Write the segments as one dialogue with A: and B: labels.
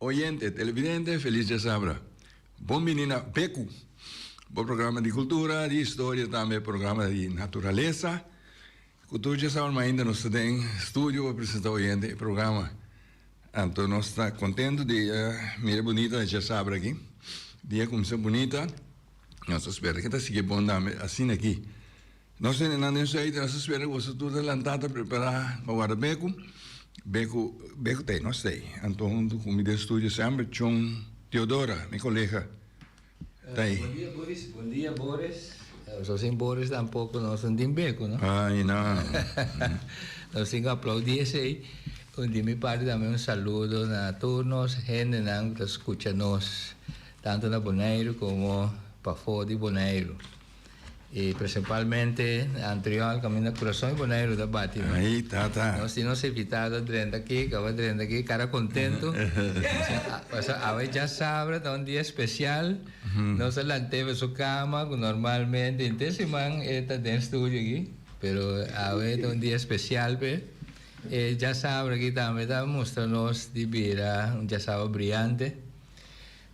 A: Oyente, televidente, felis djasabra. Bon bini na Beku, bo programa di kultura, di historia, tambe programa di naturalesa. Ku tur djasabra mainta nos ta den studio pa presenta oyente e programa. Anto nos ta kontentu di mira bunita djasabra aki. Dia kuminsá bunita, nos ta spera ke ta sigui bon tambe asina aki. Nos tene nan den sueite, nos ta spera ku boso tur ta lantá ta prepará pa warda Beku. Beku, Beku t'ei, nos t'ei. Anto huntu ku mi den studio semper, Chon Teodora, mi kolega, t'ei.
B: Bon dia Boris, bon dia Boris. So sin Boris tampoco nos no tin Beku, no?
A: Ay, no.
B: Nos tin ku aplaudí esei. Un di mi parti tambe un saludo na tur nos hendenan ku ta skucha nos, tantu na Boneiru komo pafó di Boneiru. I prinsipalmente Antriol kaminda kurason di Boneiru ta bati.
A: Ai tata.
B: Nos tin nos invitado drenta aki, kaba drenta aki kara kontentu. Pasobra awe djasabra ta un dia spesial. Nos a lant'é pa su kama ku normalmente henter siman e ta den studio aki. Pero awe ta un dia spesial p'e. E djasabra aki tambe ta mustra nos di bira un djasabra briante.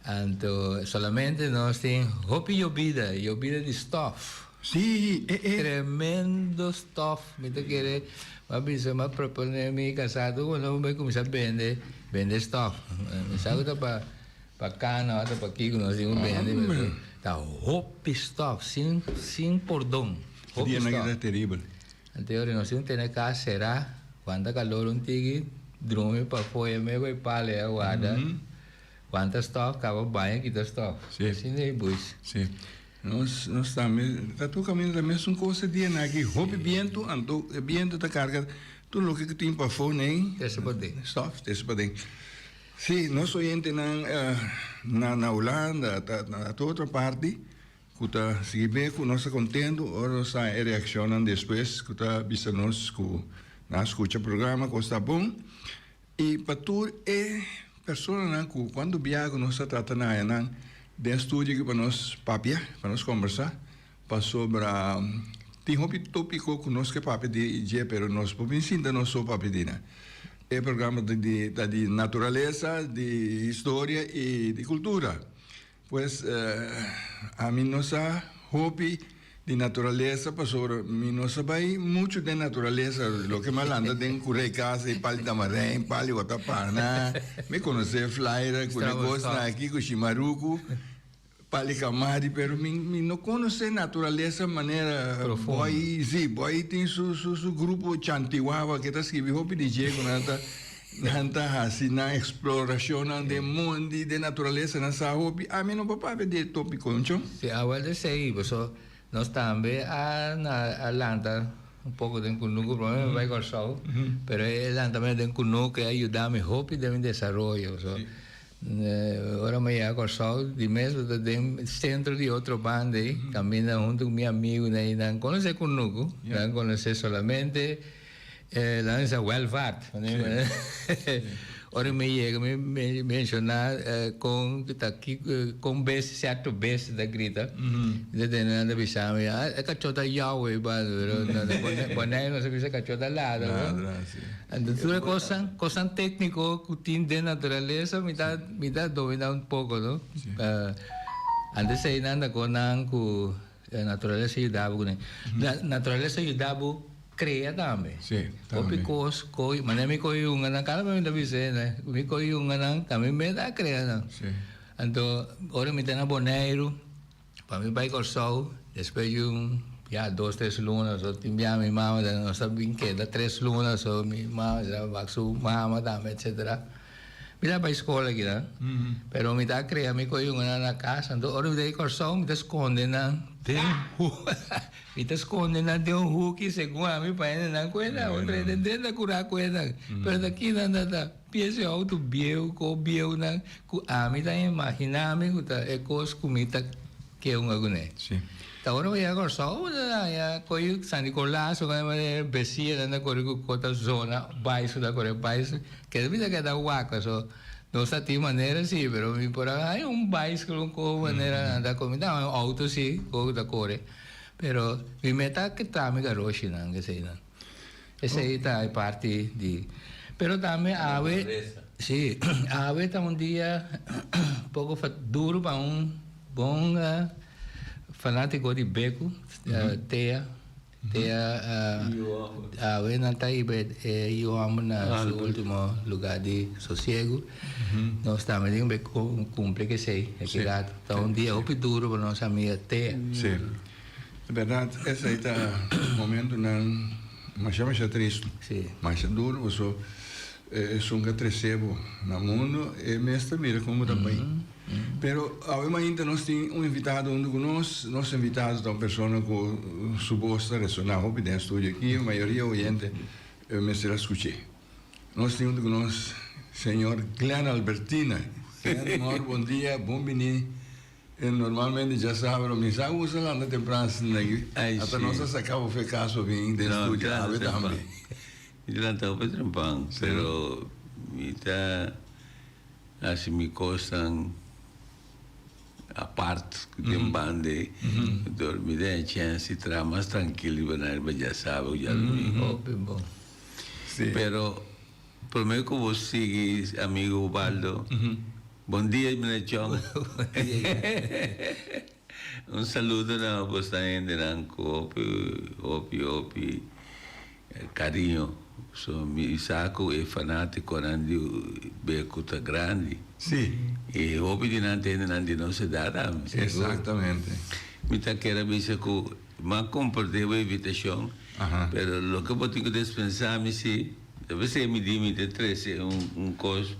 B: Anto solamente nos tin hopi yobida, yobida di stof.
A: Sí, e e.
B: Tremendo stof. Mi ta kere, m'a bisa, m'a propone mi kasá tur ku nos bai kuminsá bende, bende stof. Mi sa ku ta pa pa kana òf ta pa kiko nos tin ku bende, pero ta hopi stof, sin sin pordon.
A: Hopi stof. Dianan ta teribel.
B: Anto ora nos tin tene kas será, kuanta kalor un tiki, drumi pafó e mego e pala e a warda. Wanta stof, kaba baña kita stof.
A: Sí.
B: Asina e boys.
A: Sí. Nos, nos tambe ta tur kaminda ta mesun kos e dianan aki. Hopi bientu, anto e bientu ta karga tur loke ku tin pafó nei.
B: Trese paden.
A: Stof, trese paden. Sí, nos oyentenan na na Hulanda, ta na tur otro parti ku ta sigui be ku nos ta kontentu ora nos haña e reakshonnan despues ku ta bisa nos ku nan a skucha programa, kos ta bon. I pa tur e personanan ku kuantu biaha ku nos ta trata na haña nan den studio aki pa nos papia, pa nos kombersá, pasobra tin hopi tópiko ku nos ke papia di dje pero nos por bin sinta nos so papia di nan. E programa ta di ta di naturalesa, di historia i di kultura. Pues ami no sa hopi di naturalesa pasobra mi no sa bai muchu den naturalesa. Loke mi a lanta den kurei kasa i pali tamarein, pali watapana, mi konosé flaira ku e kosnan aki ku shimaruku, pali kamari, pero mi mi no konosé naturalesa manera Boy, si Boy tin su su grupo Chantiwawa ke ta skibi hopi di dje ku nan ta Nan ta hasi nan eksplorashonnan den mondi, den naturalesa, nan sa hopi. Ami no por papia di e topiko, ncho?
B: Si, awel ta esei, paso nos tambe a a lanta un poko den kunuku, prome mi bai Kòrsou, pero e lantamentu den kunuku a yuda mi hopi den mi desaroyo, so ora mi a yega Kòrsou di mes bo ta den sentro di otro banda ei, kaminda huntu ku mi amigunan ei, nan konosé kunuku, nan konosé solamente. Nan bisa welvaart. Ora mi yega mi menciona con ta con bes cierto bes ta grita. Mi ta tende nan ta bisa mi e cacho ta yau ey banda pero Bonaire nos ta bisa cacho ta ladra. Anto tur e cosnan cosnan tecnico cu tin den naturalesa mi ta mi ta domina un poco no. Antes ey nan ta con nan cu naturalesa yuda bo cune. Naturalesa yuda bo. Crea tambe.
A: Sí, tambe.
B: Hopi cos coy, manera mi coy yunganan, cada vez mi ta bisa hende, mi coy yunganan, tambe mi ta crea nan.
A: Sí.
B: Anto, ora mi ta na Boneiru, pa mi bay Corsou, despues di un, ya, dos, tres luna, so tin bia mi mama ta, nos ta bin keda tres luna, so mi mama sa wak su mama tambe, etcetera. Mi ta bay scol aki nan, pero mi ta crea mi coy yunganan na cas, anto ora mi ta bay Corsou, mi ta sconde nan den Mi ta sconde nan den un huki segun ami pa hende nan cuenta. Otro hende drenta cura cuenta. Pero ta kinan ta ta piensa e auto bieu co bieu nan cu ami ta imagina mi cu ta e cos cu mi ta ke hunga cune. Ta ora bo yega Corsou bo ta haña coy San Nicolas o manera besia nan ta core cu co ta zona baiso ta core baiso keda mi ta keda wak paso nos ta tin manera si pero mi por a haña un baisiklo un co manera nan ta core mi ta haña un auto si co ta core. Pero mi meta ke ta mi garoshinan eseinan. Esei ta e parti di. Pero tambe awe. Sí, awe ta un dia poko duro pa un bon fanátiko di Beku, Tea. Tea awe nan ta hiba e yu hòmber na su último lugá di sosiegu. Nos tambe tin be kumpli ku esei aki rato. Ta un dia hopi duro pa nos amiga Tea.
A: Sí, bèrdat esei ta momentunan masha masha tristu. Masha duro paso esun ku a trese bo na mundu e mes ta mira kon bo ta bai. Pero awe mainta nos tin un invitado huntu ku nos. Nos invitado ta un persona ku su bos ta resoná hopi den e studio aki. Mayoria oyente mester a skuch'é. Nos tin huntu ku nos señor Glenn Albertina. Glenn, mor bon dia, bon bini. Normalmente dja sabro mi sa gusta lanta tempran asina aki. Ata nos a saka bo fe kas pa bin den studio awe tambe.
C: Mi ta lanta hopi trempan, pero mi ta Hasi mi kosnan apart den banda dor mi den e chèns di traha mas trankil riba nan riba djasabra ku djadumingu.
B: Hopi bon.
C: Pero promé ku bo sigui amigo Ubaldo, bon dia meneer Chong. Un saludo na boso hendenan ku hopi hopi hopi Cariño, so mi sa cu e fanaticonan di Beco ta grandi.
A: Sí.
C: Y hopi di nan ta hendenan di nos edad tambe.
A: Exactamente.
C: Mi ta kere bisa cu m'a comprende bo invitacion, pero loke bo tin cu despensa mi si, ta pesey mi di mi ta trece un cos.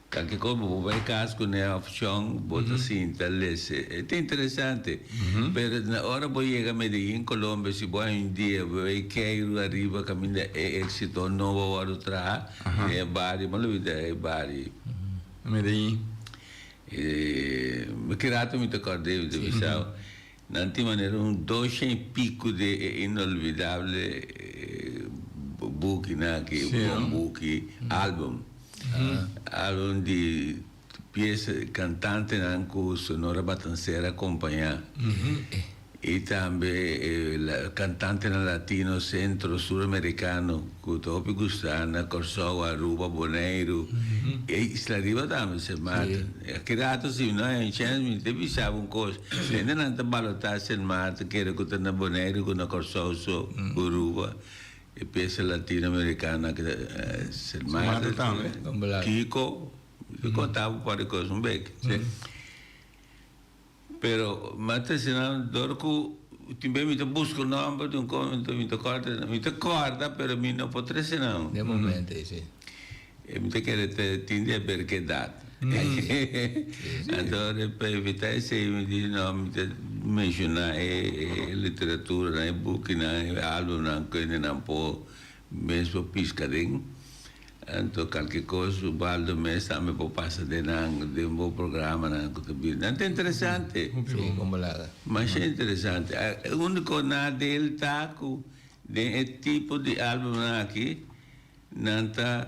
C: Kalke kos bo por bai kas kuné òf shon bo ta sinta lese. E ta interesante. Pero na ora bo yega Medellin, Colombia, si bo haña un dia bo bai keiru ariba kaminda e éksito nobo a wòrdu traha den e bario, mi a lubida e bario.
A: Medellin.
C: Mi ki rato mi ta kòrda mi ta bisa nan tin manera un doshen i pico di e inolvidable bukinan aki, bon buki, album. Album di piesa cantantenan cu Sonora Matancera a compaña. Y tambe cantantenan latino, centro, suramericano cu ta hopi gusta na Corsou, Aruba, Boneiru y Isla Riba tambe, Sint Maarten. Aki rato si no hay un chance mi ta bisa bo un cos. Hendenan ta balota Sint Maarten kere cu ta na Boneiru cu na Corsou so, Aruba. E piesa latinoamericano aki ta Sint Maarten
A: tambe.
C: Kiko, mi conta bo un par di cos un bek. Pero mi ta asina dor cu tin bes mi ta busca un nomber di un cos mi ta corda, mi ta corda pero mi no por trece nan.
B: Den momento ey si.
C: E mi ta kere ta tin di haber cu edad. Anto pa evita esey mi di no mi ta menciona e literaturanan, e bukinan, e albumnan cu hendenan por mes por pisca den. Anto kalke kos Ubaldo mes tambe por pasa den nan den bo programanan ku ta bini. Nan ta interesante.
B: Sí, kon bo laga.
C: Masha interesante. E uniko nadeel ta ku den e tipo di albumnan aki nan ta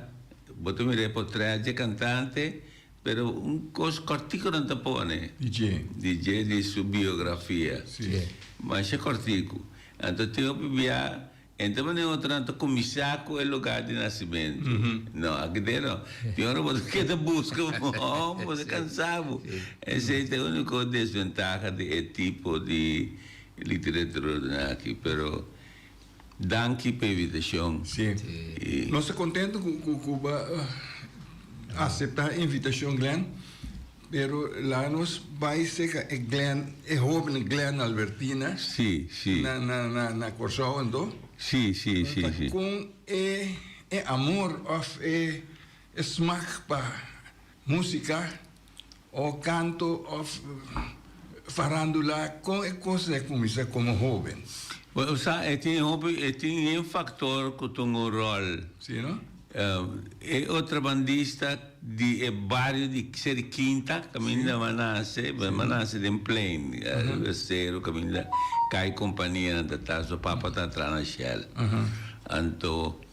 C: bo ta mira e potret dje kantante pero un kos kòrtiku nan ta pone.
A: Di dje.
C: Di dje di su biografia.
A: Sí.
C: Masha kòrtiku. Anto tin hopi bia Enta manera otronan ta kuminsá ku e lugá di nasimentu. No, aki den no. Tin ora bo ta keda buska bo hòmber, bo ta kansá bo. Esei ta e úniko desventaha di e tipo di literaturanan aki. Pero danki pa e invitashon.
A: Sí. Nos ta kontentu ku bo a aseptá e invitashon, Glenn. Pero laga nos bai serka e Glenn, e hoben Glenn Albertina.
C: Sí, sí.
A: Na, na, na, na Kòrsou anto.
C: Sí, sí, sí, sí.
A: Ta kon e, e amor òf e, e smak pa músika o kanto òf farándula, kon e kos a kuminsá komo hoben?
C: Bo sa, e tin hopi, e tin yen faktor ku tuma un ròl.
A: Sí, no?
C: E otrabandista di e bario di Seri Quinta caminda m'a nace, m'a nace den Plein, Cero caminda cay compania nan ta ta, su papa ta traha na Shell. Anto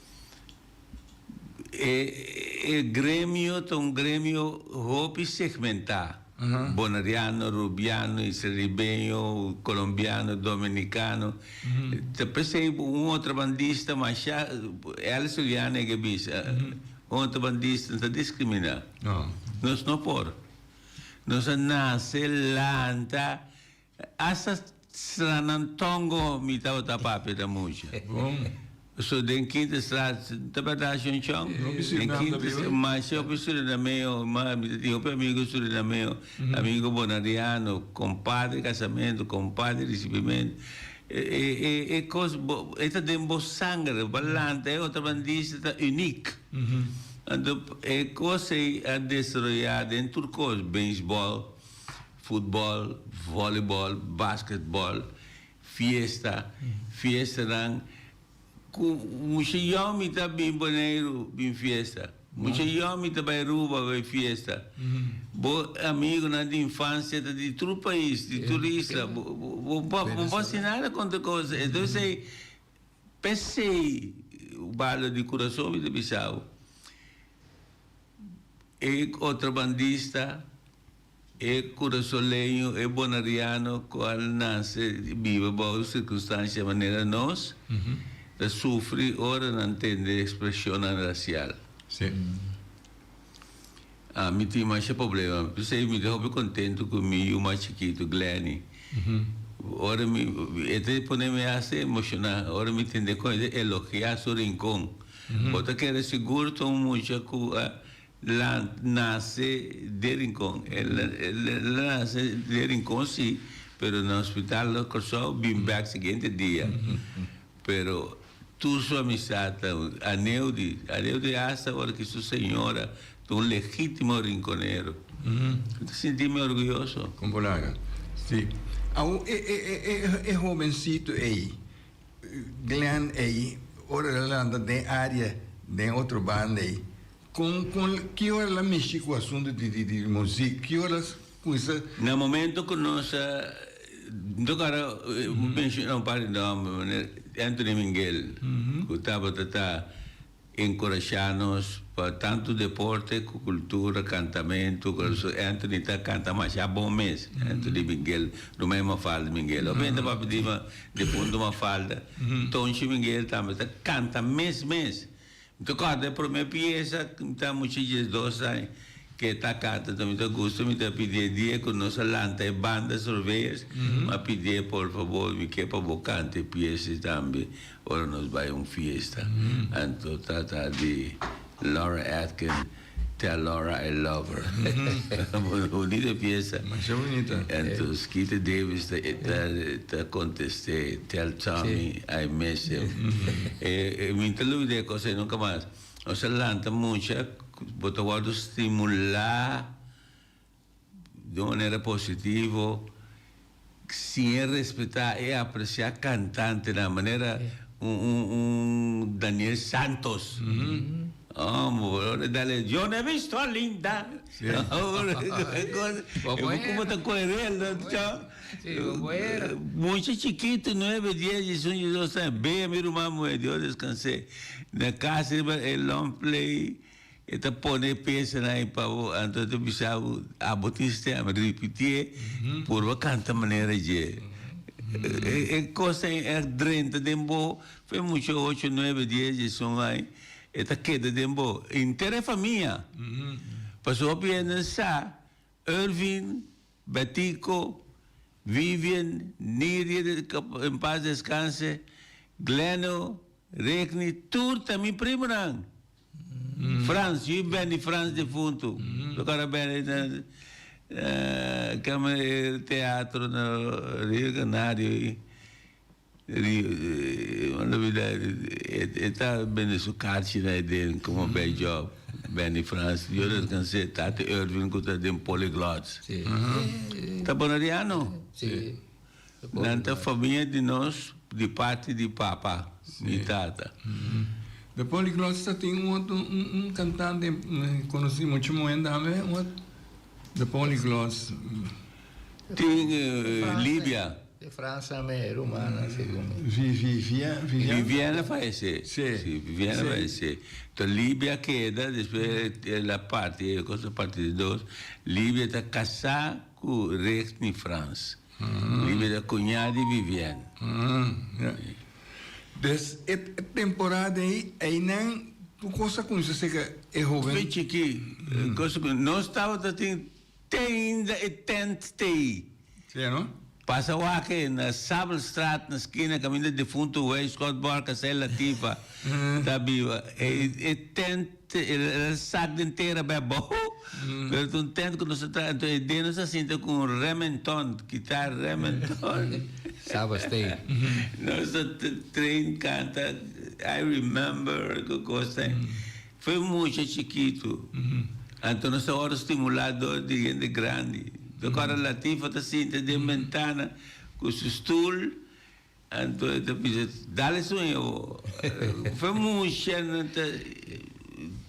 C: e e gremio ta un gremio hopi segmenta, Boneriano, Rubiano, Isrelibeño, Colombiano, Dominicano. Ta p'esei un otrabandista masha, Ellis Juliana e ke bisa. Otrabandista no ta diskriminá.
A: No.
C: Nos no por. Nos a nase, lanta, hasta Sranantongo mi tabata papia ta mucha.
A: Bon.
C: So den Quinta Straat, ta berdad Shon Chong?
A: Hopi
C: Den
A: Surinam ta
C: Quinta
A: biba.
C: Masha hopi Surinameo, ma mi ta tin hopi amigo Surinameo, amigo Bonariano, compadre casamento, compadre ricibimento. E e e cos bo e ta den bo sangre, bo a lanta e otrabandista ta uniek. Anto e cos ei a desaroya den tur cos, beisbol, futbol, volleyball, basketball, fiesta, fiestanan ku mucha yòn mi ta bin Boneiru bin fiesta, mucha yòn mi ta bai Aruba bai fiesta, bo amigunan di infansia ta di tur pais, di tur isla, bo bo bo bo hasi nada kontra kos, entonces p'esei balo di kurason mi ta bisa bo, e otrabandista. E kurasoleño, e bonariano ku a nase i biba bou sirkunstansia manera nos, ta sufri ora nan tende ekspreshonnan rasial.
A: Sí.
C: Ami tin masha problema. P'esei mi ta hopi kontentu ku mi yu mas chikitu, Glenny. Ora mi, e ta pone mi hasta emoshoná ora mi tende kon e ta elogiá su rincon. Bo ta kere sigur ta un mucha ku a La nase den Rincon. El a nase den Rincon si, pero na hospital na Kòrsou bin bèk siguiente dia. Pero tur su amistad ta Aneudi. Aneudi hasta ora ki su señora ta un legítimo rinconero. Mi ta sinti mi orguyoso.
A: Kon por laga. Si. Awo e e e hobencito ei, Glenn ei, ora el a lanta den área den otro banda ei, Con con ki ora la mishi cu asunto di di di muziek? Ki ora cuminsa?
C: Na momento cu nos a no kara menciona un par di nomber manera Anthony Minguel cu tabata ta encorasha nos pa tanto deporte cu cultura, cantamento, Anthony ta canta masha bon mes, Anthony Minguel, Rumen Mafalda Minguel. Hopi hende papia di difunto Mafalda, Tonchi Minguel tambe ta canta mes mes. Mi ta kòrda e promé piesa ku mi ta mucha diesdos aña ku e ta kanta ta mi ta gusta mi ta pidié dia ku nos a lanta e banda Surveyors mi a pidié por fabor mi ke pa bo kanta e piesa tambe ora nos bai un fiesta anto ta di Laura Atkin Tell Laura I love her bunita piesa
A: Masha bunita.
C: Anto Skeeter Davis ta ta contesté Tell Tommy I miss him e mi ta lubida e cos ei nunca mas nos a lanta mucha bo ta wordo stimula di un manera positivo siña respetá i apresiá kantantenan manera un un un Daniel Santos. Oh, dale, yo no he visto a Linda. Como ta coherel, no? Mucha chiquito, nueve, dies, diesun, diesdos aña, bea mi ruman muher, Dios descans'é. Na casa riba e long play. E ta pone e piesanan ei pa bo, anto e ta bisa bo, abo tin stem, ripitié, purba kanta manera dje. E kos ei a drenta den bo, fe mucha ocho, nuebe, dies, diesun aña, e ta keda den bo, henter e famia. Pasobra hopi hende sa, Irving, Betico, Vivian, Nidia, en paz descanse, Gleno, Regni, tur ta mi primonan. Frans, yu Benny Frans defuntu. Lo kara Benny na kama e teatro na Rio Canario i Rio, mi e ta bende su karchi na eden komo bij job. Benny Frans, yo descansé, tata Irving ku ta den Polyglots. Ta bonariano. Nan ta famia di nos di parti di papa, mi tata.
A: The Polyglots ta tin un otro un cantante conoci mucho muhen tambe un otro The Polyglots.
C: Tin Libia.
B: De Fransa me rumana segun mi.
A: Viviana.
C: Viviana fayece.
A: Si.
C: Viviana fayece. Enton Libia keda despues el a parti e cosa parti di dos. Libia ta casa cu Regni Frans. Libia ta cuña di Vivian.
A: Dus e temporada ei, einan. Tur kos a kuminsá seka e hoben.
C: Fe chikí, kos ku nos tabata tin te ainda e tent t'ei.
A: Sí, no?
C: Pasa wak e na Sabelstraat na skina kaminda defuntu Wij Schotborg a sai Latifa ta biba. E e tent el a sak den tera bai abou, pero ta un tent ku nos a traha. Anto e den nos a sinta ku un Remington, kitar Remington.
B: Sabelstein.
C: Nos ta train kanta I remember ku kos ta. Foi mucha chikitu. Anto nos ta wòrdu stimulá dor di hende grandi. Dokòr Latifa ta sinta den bentana ku su stul, anto e ta bisa, Dale sueño bo. Foi mucha nan ta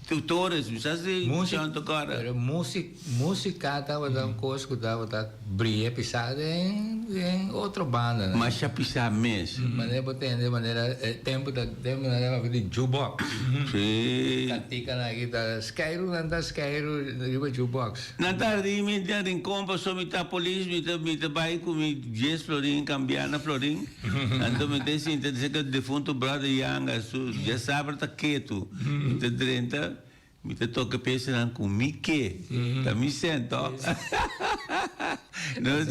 C: tutores, mi sa si John ta kòrda.
B: Pero músika tabata un kos ku tabata bria pisá den den otro bandanan.
C: Masha pisá mes.
B: Manera bo tende manera e tempu ta tempu nan ta papia di jukebox.
C: Sí.
B: Kantikanan aki ta skeiru nan ta skeiru riba jukebox.
C: Nan ta ri mi den Rincon paso mi ta polis mi ta mi ta bai ku mi dies florin kambia na florin. Anto mi ta sinta di seka defunto brother Yanga su djasabra ta ketu. Mi ta drenta. Mi ta toka piesanan ku mi ke. Ta mi sèn tòg? Nos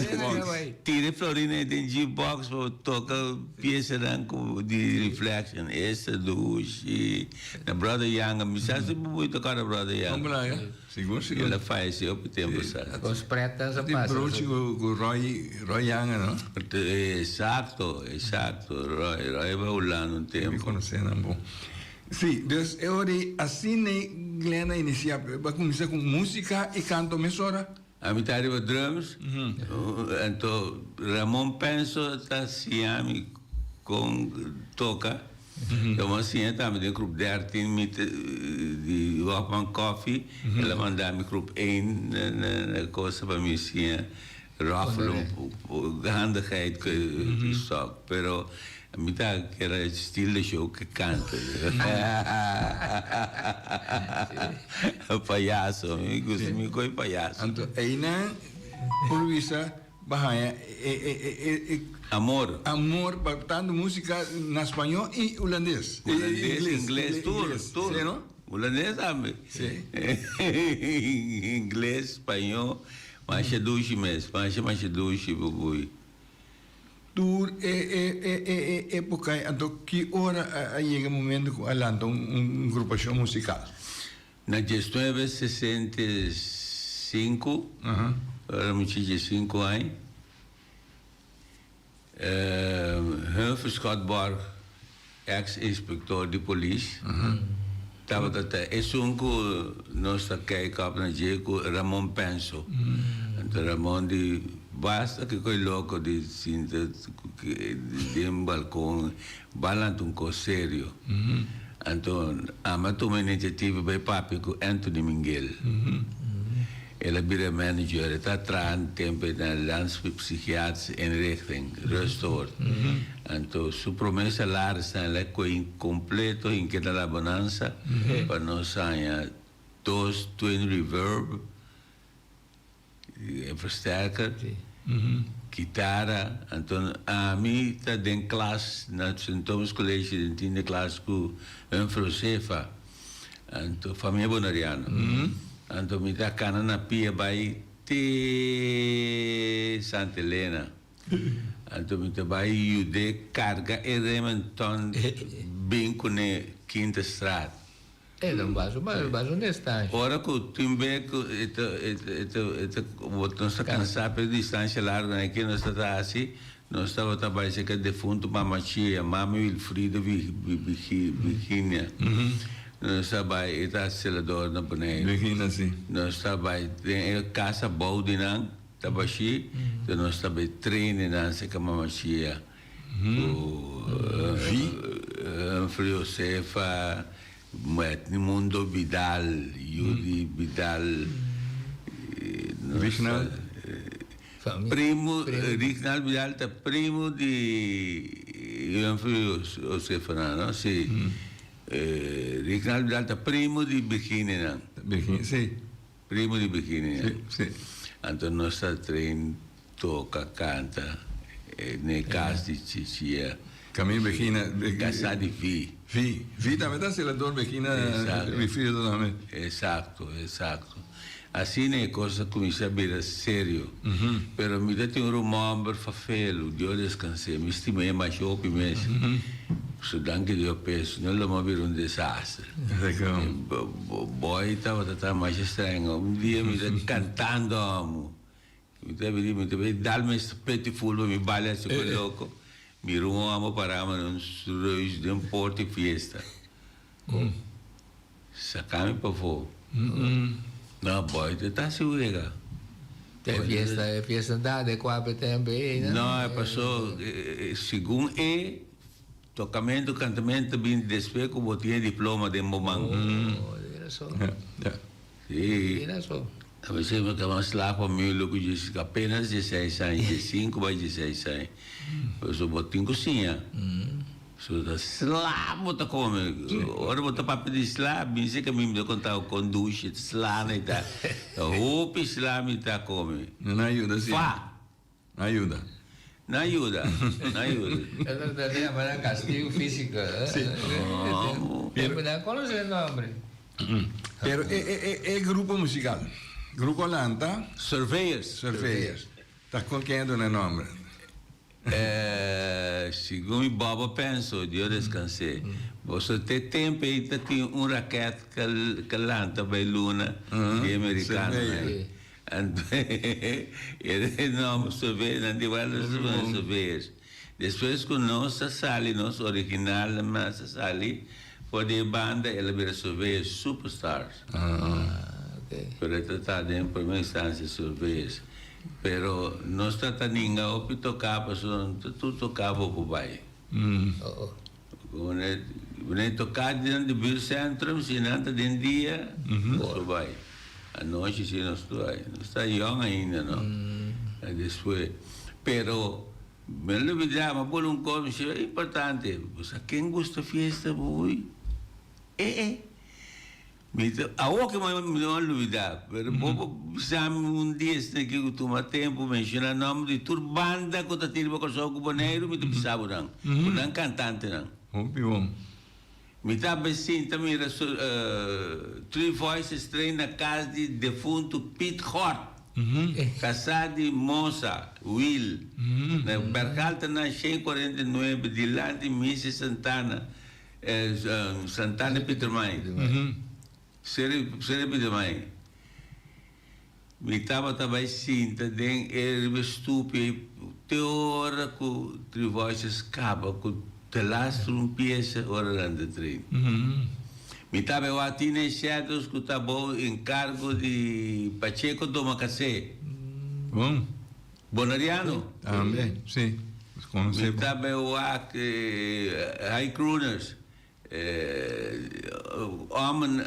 C: tira e florina ei den jukebox pa toka piesanan ku di Reflection. Esta dushi. Na Brother Yanga. Mi sa si bo por toka na Brother Yanga.
A: Kon bla ya? Sigur sigur.
C: El a fayesé hopi tempu sa.
B: Kon spread tan sa
A: pasa. Di brochi ku Roy Roy Yanga no?
C: Esakto, esakto. Roy Roy a bai Hulanda un tempu.
A: Mi konosé nan bon. Sí, dus e ora ei asina ei Glenn a inisiá, bo a kuminsá ku músika i kanto mesora?
C: Ami ta riba drums, anto Ramon Penso ta siña mi kon toka. Ramon a siña tambe den grup dertien mi ta di Hofman Coffee, el a manda mi grup ein na cosa pa mi siña roffelen, handigheid ku e stok, pero Mi ta kere steal the show ke kanta. Payaso, mi gusta mi koe payaso.
A: Anto einan por bisa ba haña e e e e
C: Amor.
A: Amor pa tanto musica na spañó y hulandes.
C: Hulandes, ingles, tur, tur.
A: Sí no?
C: Hulandes tambe.
A: Sí.
C: Ingles, spañó, masha dushi mes, masha masha dushi bubui.
A: Tur e e e e e epoca ei, anto ki ora a a yega e momento cu a lanta un un grupacion musical?
C: Na diesnuebe sesenta i sinku, ora mi chi diesinku aña, Humphrey Schotborg, ex inspector di polis, tabata ta esun cu nos ta kijk op na dje cu Ramon Penso. Anto Ramon di basta ki koe loco di sinta den balcon ba lanta un cos serio. Anto ami a tuma iniciativa bay papia cu Anthony Minguel. El a bira manager, e ta traha un tempo na Landspsychiatrische Inrichting, Rustoord. Anto su prome salaris nan el a koe incompleto hinke na La Bonanza pa nos haña dos twin reverb, e versterker, kitara. Anto ami ta den klas na Sint Thomas College den tiende klas ku Humphrey Josefa. Anto famia boneriano. Anto mi ta kana na pia bai te Santa Elena. Anto mi ta bai yud'é karga e Remington bin kuné Quinta Straat.
B: E ta un baso, baso un distansha.
C: Ora ku tin be ku e ta e ta e ta e ta nos ta kansá pa e distansha largu nan aki nos ta ta hasi, nos tabata bai serka defuntu Mama Chia, Mami Wilfrido Virginia. Nos ta bai, e ta selador na Boneiru.
A: Virginia, si.
C: Nos ta bai den e kas abou di nan, ta bashí, enton nos ta bai train nan serka Mama Chia. Ku Humphrey Josefa, Mundo Vidal, Yudi Vidal,
A: Rignald.
C: Primo, Rignald Vidal ta primo di Humphrey Josefa nan, no? Si. Rignald Vidal ta primo di Virginia nan.
A: Virginia, si.
C: Primo di Virginia.
A: Si, si.
C: Anto nos ta train toca, canta, n'e cas di Chichia.
A: Camille Begina.
C: Kasá di Vi.
A: Vi. Vi tambe ta selador Begina Wilfrido tambe.
C: Exacto, exacto. Asina e kos a kuminsá bira serio. Pero mi ta tin un ruman hòmber fafelu, Dios deskans'é. Mi stim'é masha hopi mes. So danki Dios p'e, si no lo mi a bira un desaster. Boy tabata ta masha streng. Un dia mi ta kantando amo. Mi ta bini, mi ta bini dal mi speti ful pa mi balia así ku loko. Mira un hòmber pará mane un reus den porta di fiesta. Saka mi pafó. No, boy, te ta hasi wega.
B: E fiesta, e fiesta ta adekuá pa e tempu ei, no?
C: No, e pasó, segun e tokamentu, kantamentu ta bini despues ku bo tin e diploma den bo man.
B: Oh, tin rason.
C: Sí.
B: Tin rason.
C: A veces mi kaba slaag pa mi loku djes apenas dieseis aña, diesinku bai dieseis aña. Pasobra bo tin ku siña. So ta sla bo ta come. Ora bo ta papia di sla, mi si ke mi ta conta bo con dushi sla mi ta. Ta hopi sla mi ta come.
A: Nan a yuda si.
C: Fa.
A: Nan a yuda.
C: Nan a yuda, nan a yuda.
B: Eso ta yama nan castigo fisico.
A: Si.
B: Pero nan conoce e nombre.
A: Pero e e e grupo musical, Grupo Lanta.
C: Surveyors.
A: Surveyors. Ta con ken a duna e nombre?
C: Segun mi baba penso, Dios descans'é, boso te tempo ei ta tin un raket ka lanta bai luna di e mericanonan ei. Anto e nomber Surveyors, nan di wèl Surveyors. Despues ku nos a sali, nos originalnan mas a sali for di e banda, el a bira Surveyors Superstars. Pero e ta ta den primer instancia Surveyors. Pero nos ta ta ninga hopi toká pasobra no ta tur toká bo por bai. Wanneer toká den di buurtcentrum si nan ta den dia nos por bai. Anochi si nos por bai. Nos ta yòn ainda no. Despues pero mi a lubidá mi a pone un kos mi si importante. Bo sa ken gusta fiesta bo hui? E e. Mi ta, awor ke mi no a lubida, pero bo por bisa mi un dia esaki aki ku tuma tempu menshona nomber di tur banda ku ta tira pa Kòrsou ku Boneiru, mi ta bisa bo nan, ku nan kantantenan.
A: Hopi bon.
C: Mi ta sinta mira Three Voices train na kas di defuntu Piet Gort, kasá di Mosa Wiel, na Bergaltenan 149, dilanti Misa Santana. Santana Pietermaai. Sere Sere Pietermaai. Mi tabata bai sinta den e riba e stupi ei te ora ku Three Voices kaba ku te laatste un piesa ora nan ta train. Mi tabata wak Teenage Shadows ku ta bou enkargo di Pacheco Domacassé.
A: Bon.
C: Boneriano.
A: Tambe, si.
C: Mi ta bay wak High Crooners. Homen,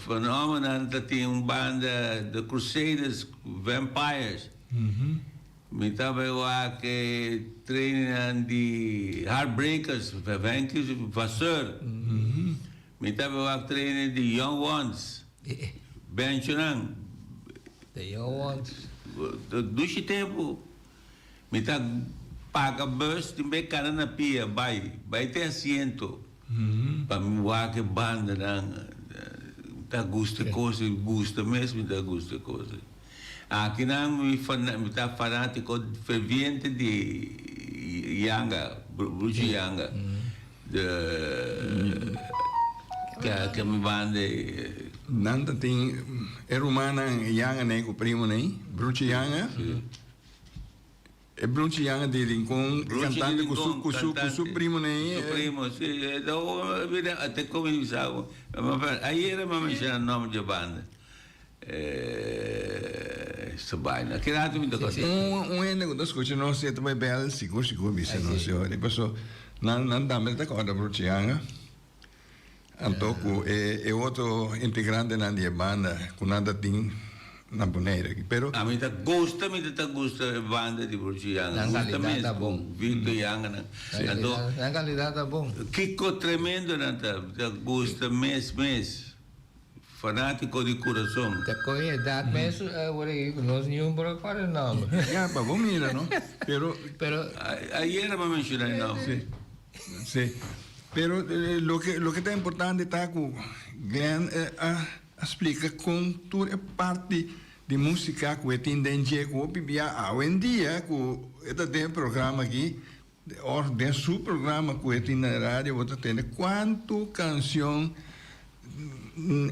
C: van homennan ta tin un banda The Crusaders Vampires. Mi ta bay wak trainingnan di Heartbreakers, Venky Vasseur. Mi ta bay wak training di Young Ones. Benchonan.
B: The Young Ones.
C: Dushi tempu mi ta paga bus tin be kana na pia bai bai te asiento pa mi wak e bandanan mi ta gusta e kos mi gusta mes mi ta gusta e kos akinan mi mi ta fanatiko ferviente di Yanga Bruchi Yanga de ke mi banda ei.
A: Nan ta tin e rumannan Yanga nei ku primo nei, Bruchi Yanga. E Bruchi Yanga di Rincon, e cantante ku su ku su ku su primo nei.
C: Su primo, si. Mira, te komo mi sa ku. Ayera mi a menshona nòmber dje banda. Esta baina. Ki rato mi ta kòrda.
A: Un hende ku ta skucha nos e ta bai bèl sigur sigur bisa nos e ora. Paso nan nan tambe ta kòrda Bruchi Yanga. Anto ku e e otro integrantenan di e banda ku nan ta tin na Bonaire aki. Pero.
C: A mi ta gusta, mi ta ta gusta e banda di Bruchi Yanga.
B: Nan
C: Gusta
B: kalidat
C: mes
B: ta
C: ku
B: bon.
C: Victor Yanga nan. Anto.
B: Nan kalidat ta bon.
C: Kiko tremendo nan ta. Mi ta gusta mes mes. Fanátiko di kurason.
B: Ta koe edat mes awor aki ku nos niun por a kòrda e nòmber.
A: Ya, pa bo mira no. Pero.
B: Pero.
C: Ayera bo a menshoná e nòmber.
A: Si. Sí. Pero eh, loke, loke ta importante ta ku Glenn eh, a, a splika kon tur e parti di músika ku e tin den dje ku hopi bia awendia ku e ta den programa aki òf den su programa ku e tin na radio bo ta tende kuantu kanshon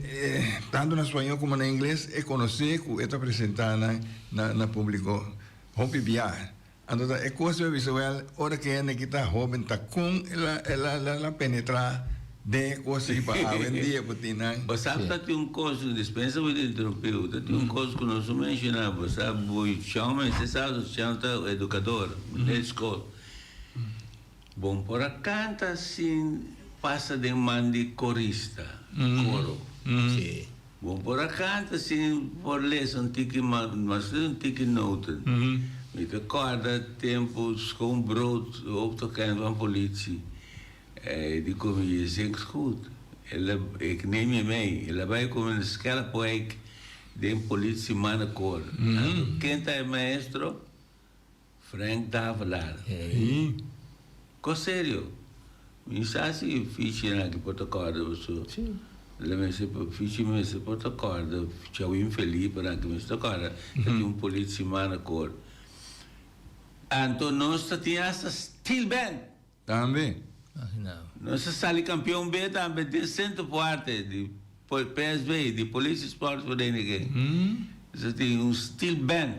A: eh, tantu na spañó komo na ingles e konosé ku e ta presentá na na na públiko hopi bia. Anto ta e kos mi a bisa wèl, ora ku hende ki ta hóben ta kon el a el a el a penetrá den e kos ei pa awendia bo tin nan.
C: Bo sa ta tin un kos, dispensa bo di interumpi bo, ta tin un kos ku nos no menshoná, bo sa bo shon mester sa su shon ta edukador den skol. Bo por a kanta sin pasa den man di korista, koro. Bo por a kanta sin por lesa un tiki mas un tiki noten. Mi ta kòrda tempu Schoonbrood, hoofdagent van politie, e di ku mi, Je zingt goed. El a, ik neem je mee. El a bai ku mi na Schelpwijk den politie mannenkoor. Anto ken ta e maestro? Frank Davelaar. Kos serio. Mi sa si Fichi aki por ta kòrda paso la mester Fichi mester por ta kòrda Chawin Felipe nan aki mester ta kòrda ta tin un politie mannenkoor. Anto nos ta tin hasta steel band.
A: Tambe.
C: Nos a sali kampeon B tambe den Centro Fuerte di PSV, di Politie Sport Vereniging. Nos a tin un steel band.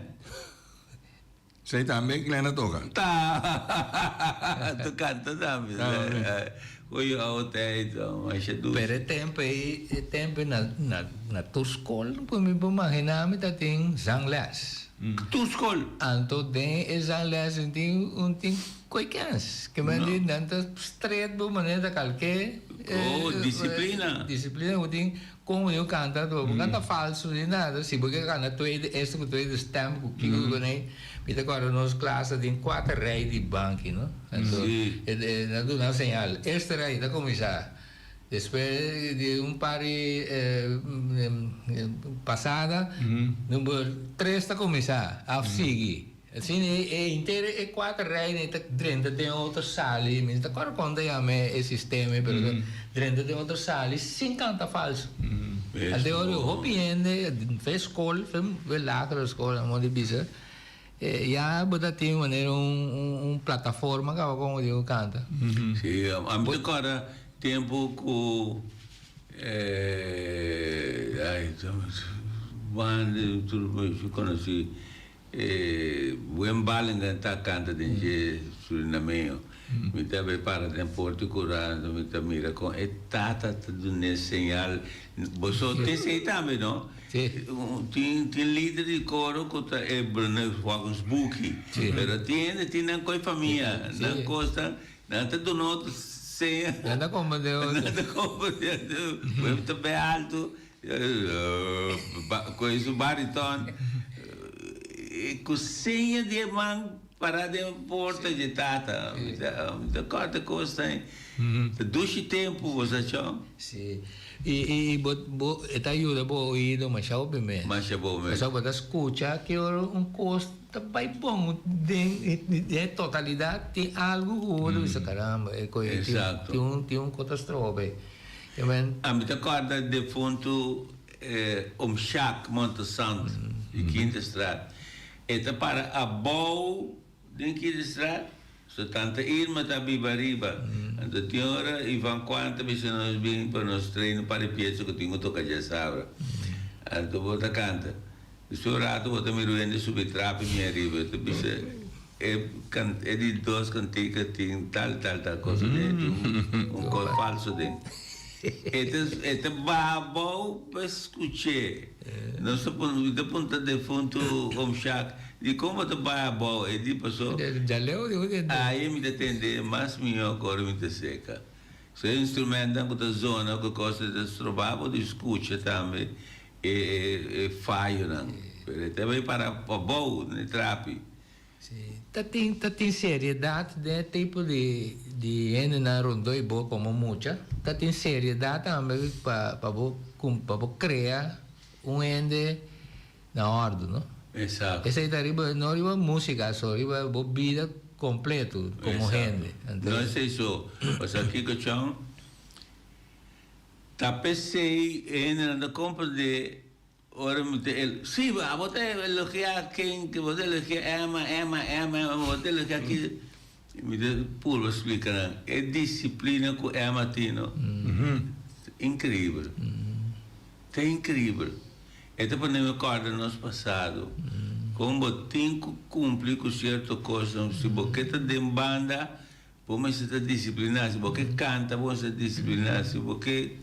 A: Esei tambe Glenn a toka?
C: Ta, ta kanta tambe. Oye, awo tijd, masha dushi.
B: Pero e tempo ei, e tempo ei na, na, na tur skol, por mi por magina mi ta tin zangles.
C: Tur skol?
B: Anto den e zangles un tin, un tin koe kens. Ke men di nan ta stret bo manera ta kalke.
C: Oh, disiplina.
B: Disiplina ku tin. Kon bo kanta to? Bo kanta falso ni nada. Si bo ke kanta tweede, eerste ku tweede stem ku kiko ku nei. Mi ta kòrda nos klas ta tin kuater rei di banki, no? Anto e nan duna señal. Eerste rei ta kuminsá. Despues di un par di pasada, number tres ta kuminsá òf sigui. Asina e henter e kuater reinan ta drenta den otro sali, mi no ta kòrda kon ta yama e sistema ei, pero ta drenta den otro sali sin kanta falso. Ante ora hopi hende fe skol, fe lagere skol amo di bisa, ya bo ta tin manera un plataforma kaba kon bo tin ku kanta.
C: Si, ami ta kòrda tempu ku ai banda tur mi konosí. E buen Balingen ta canta den dje Surinameño. Mi ta bay para den Porto Curando, mi ta mira con e tata ta dun'e señal. Boso tin esey tambe, no?
B: Sí.
C: Tin tin lider di coro cu ta e brune volgens buki.
B: Sí.
C: Pero tin hende tin nan coy famia,
B: Sí.
C: nan cosnan, nan ta duna otro seña.
B: Nan ta comprende otro.
C: Nan ta comprende otro. Bo ta bay alto. Coge su bariton cu seña di e man para den porta dje tata. Mi ta corda cos ta ta dushi tempo bo sa chon.
B: Si. Y y bo bo e ta yuda bo oido masha hopi mes.
C: Masha bo mes.
B: Pasobra bo ta scucha ki ora un cos ta bay bon den e totalidad tin algo cu bo ta bisa caramba e coy tin un tin un cos ta strobe.
C: Ami ta kòrda defuntu Oom Sjaak Montesant di Kinderstraat. E ta para abou den Kinderstraat, so tanta Irma ta biba ariba. Anto tin ora Ivan Kwan ta bisa nos bin pa nos train un par di piesa ku tin ku toka djasabra. Anto bo ta kanta. Despues un rato bo ta mira un hende subi trapi mi ariba. E ta bisa e e di dos kantika tin tal tal tal cosa den. Tin un kos falso den. E ta e ta baha abou pa skuch'é. Nos ta pun mi ta puntra defuntu Oom Sjaak, dikon bo ta baha abou? E di paso aye mi ta tende mas mihó ku ora mi ta seka. So e instrumentonan ku ta zona ku kos ta stroba bo di skucha tambe. E fayonan, pero e ta bay para pabou den e trapi.
B: Si, ta tin, ta tin seriedad den e tipo di, di hendenan rondó i bo komo mucha. Ta tin seriedad tambe pa, pa bo, pa bo krea un hende na òrdu, no?
C: Exacto.
B: Esei ta riba, no riba músika so, riba bo bida. kompleto komo hende.
C: No esei so, pasobra kiko chon ta p'esei e hendenan ta komprendé ora mi ta el si abo ta elogiá ken ke bo ta elogiá Emma Emma Emma Emma bo ta elogiá ki mi ta purba splika nan e disiplina ku Emma tin no inkreibel ta inkreibel. E ta pone mi kòrda nos pasado, kon bo tin ku kumpli ku sierto kosnan. Si bo ke ta den banda, bo mester ta disipliná. Si bo ke kanta, bo mester ta disipliná. Si bo ke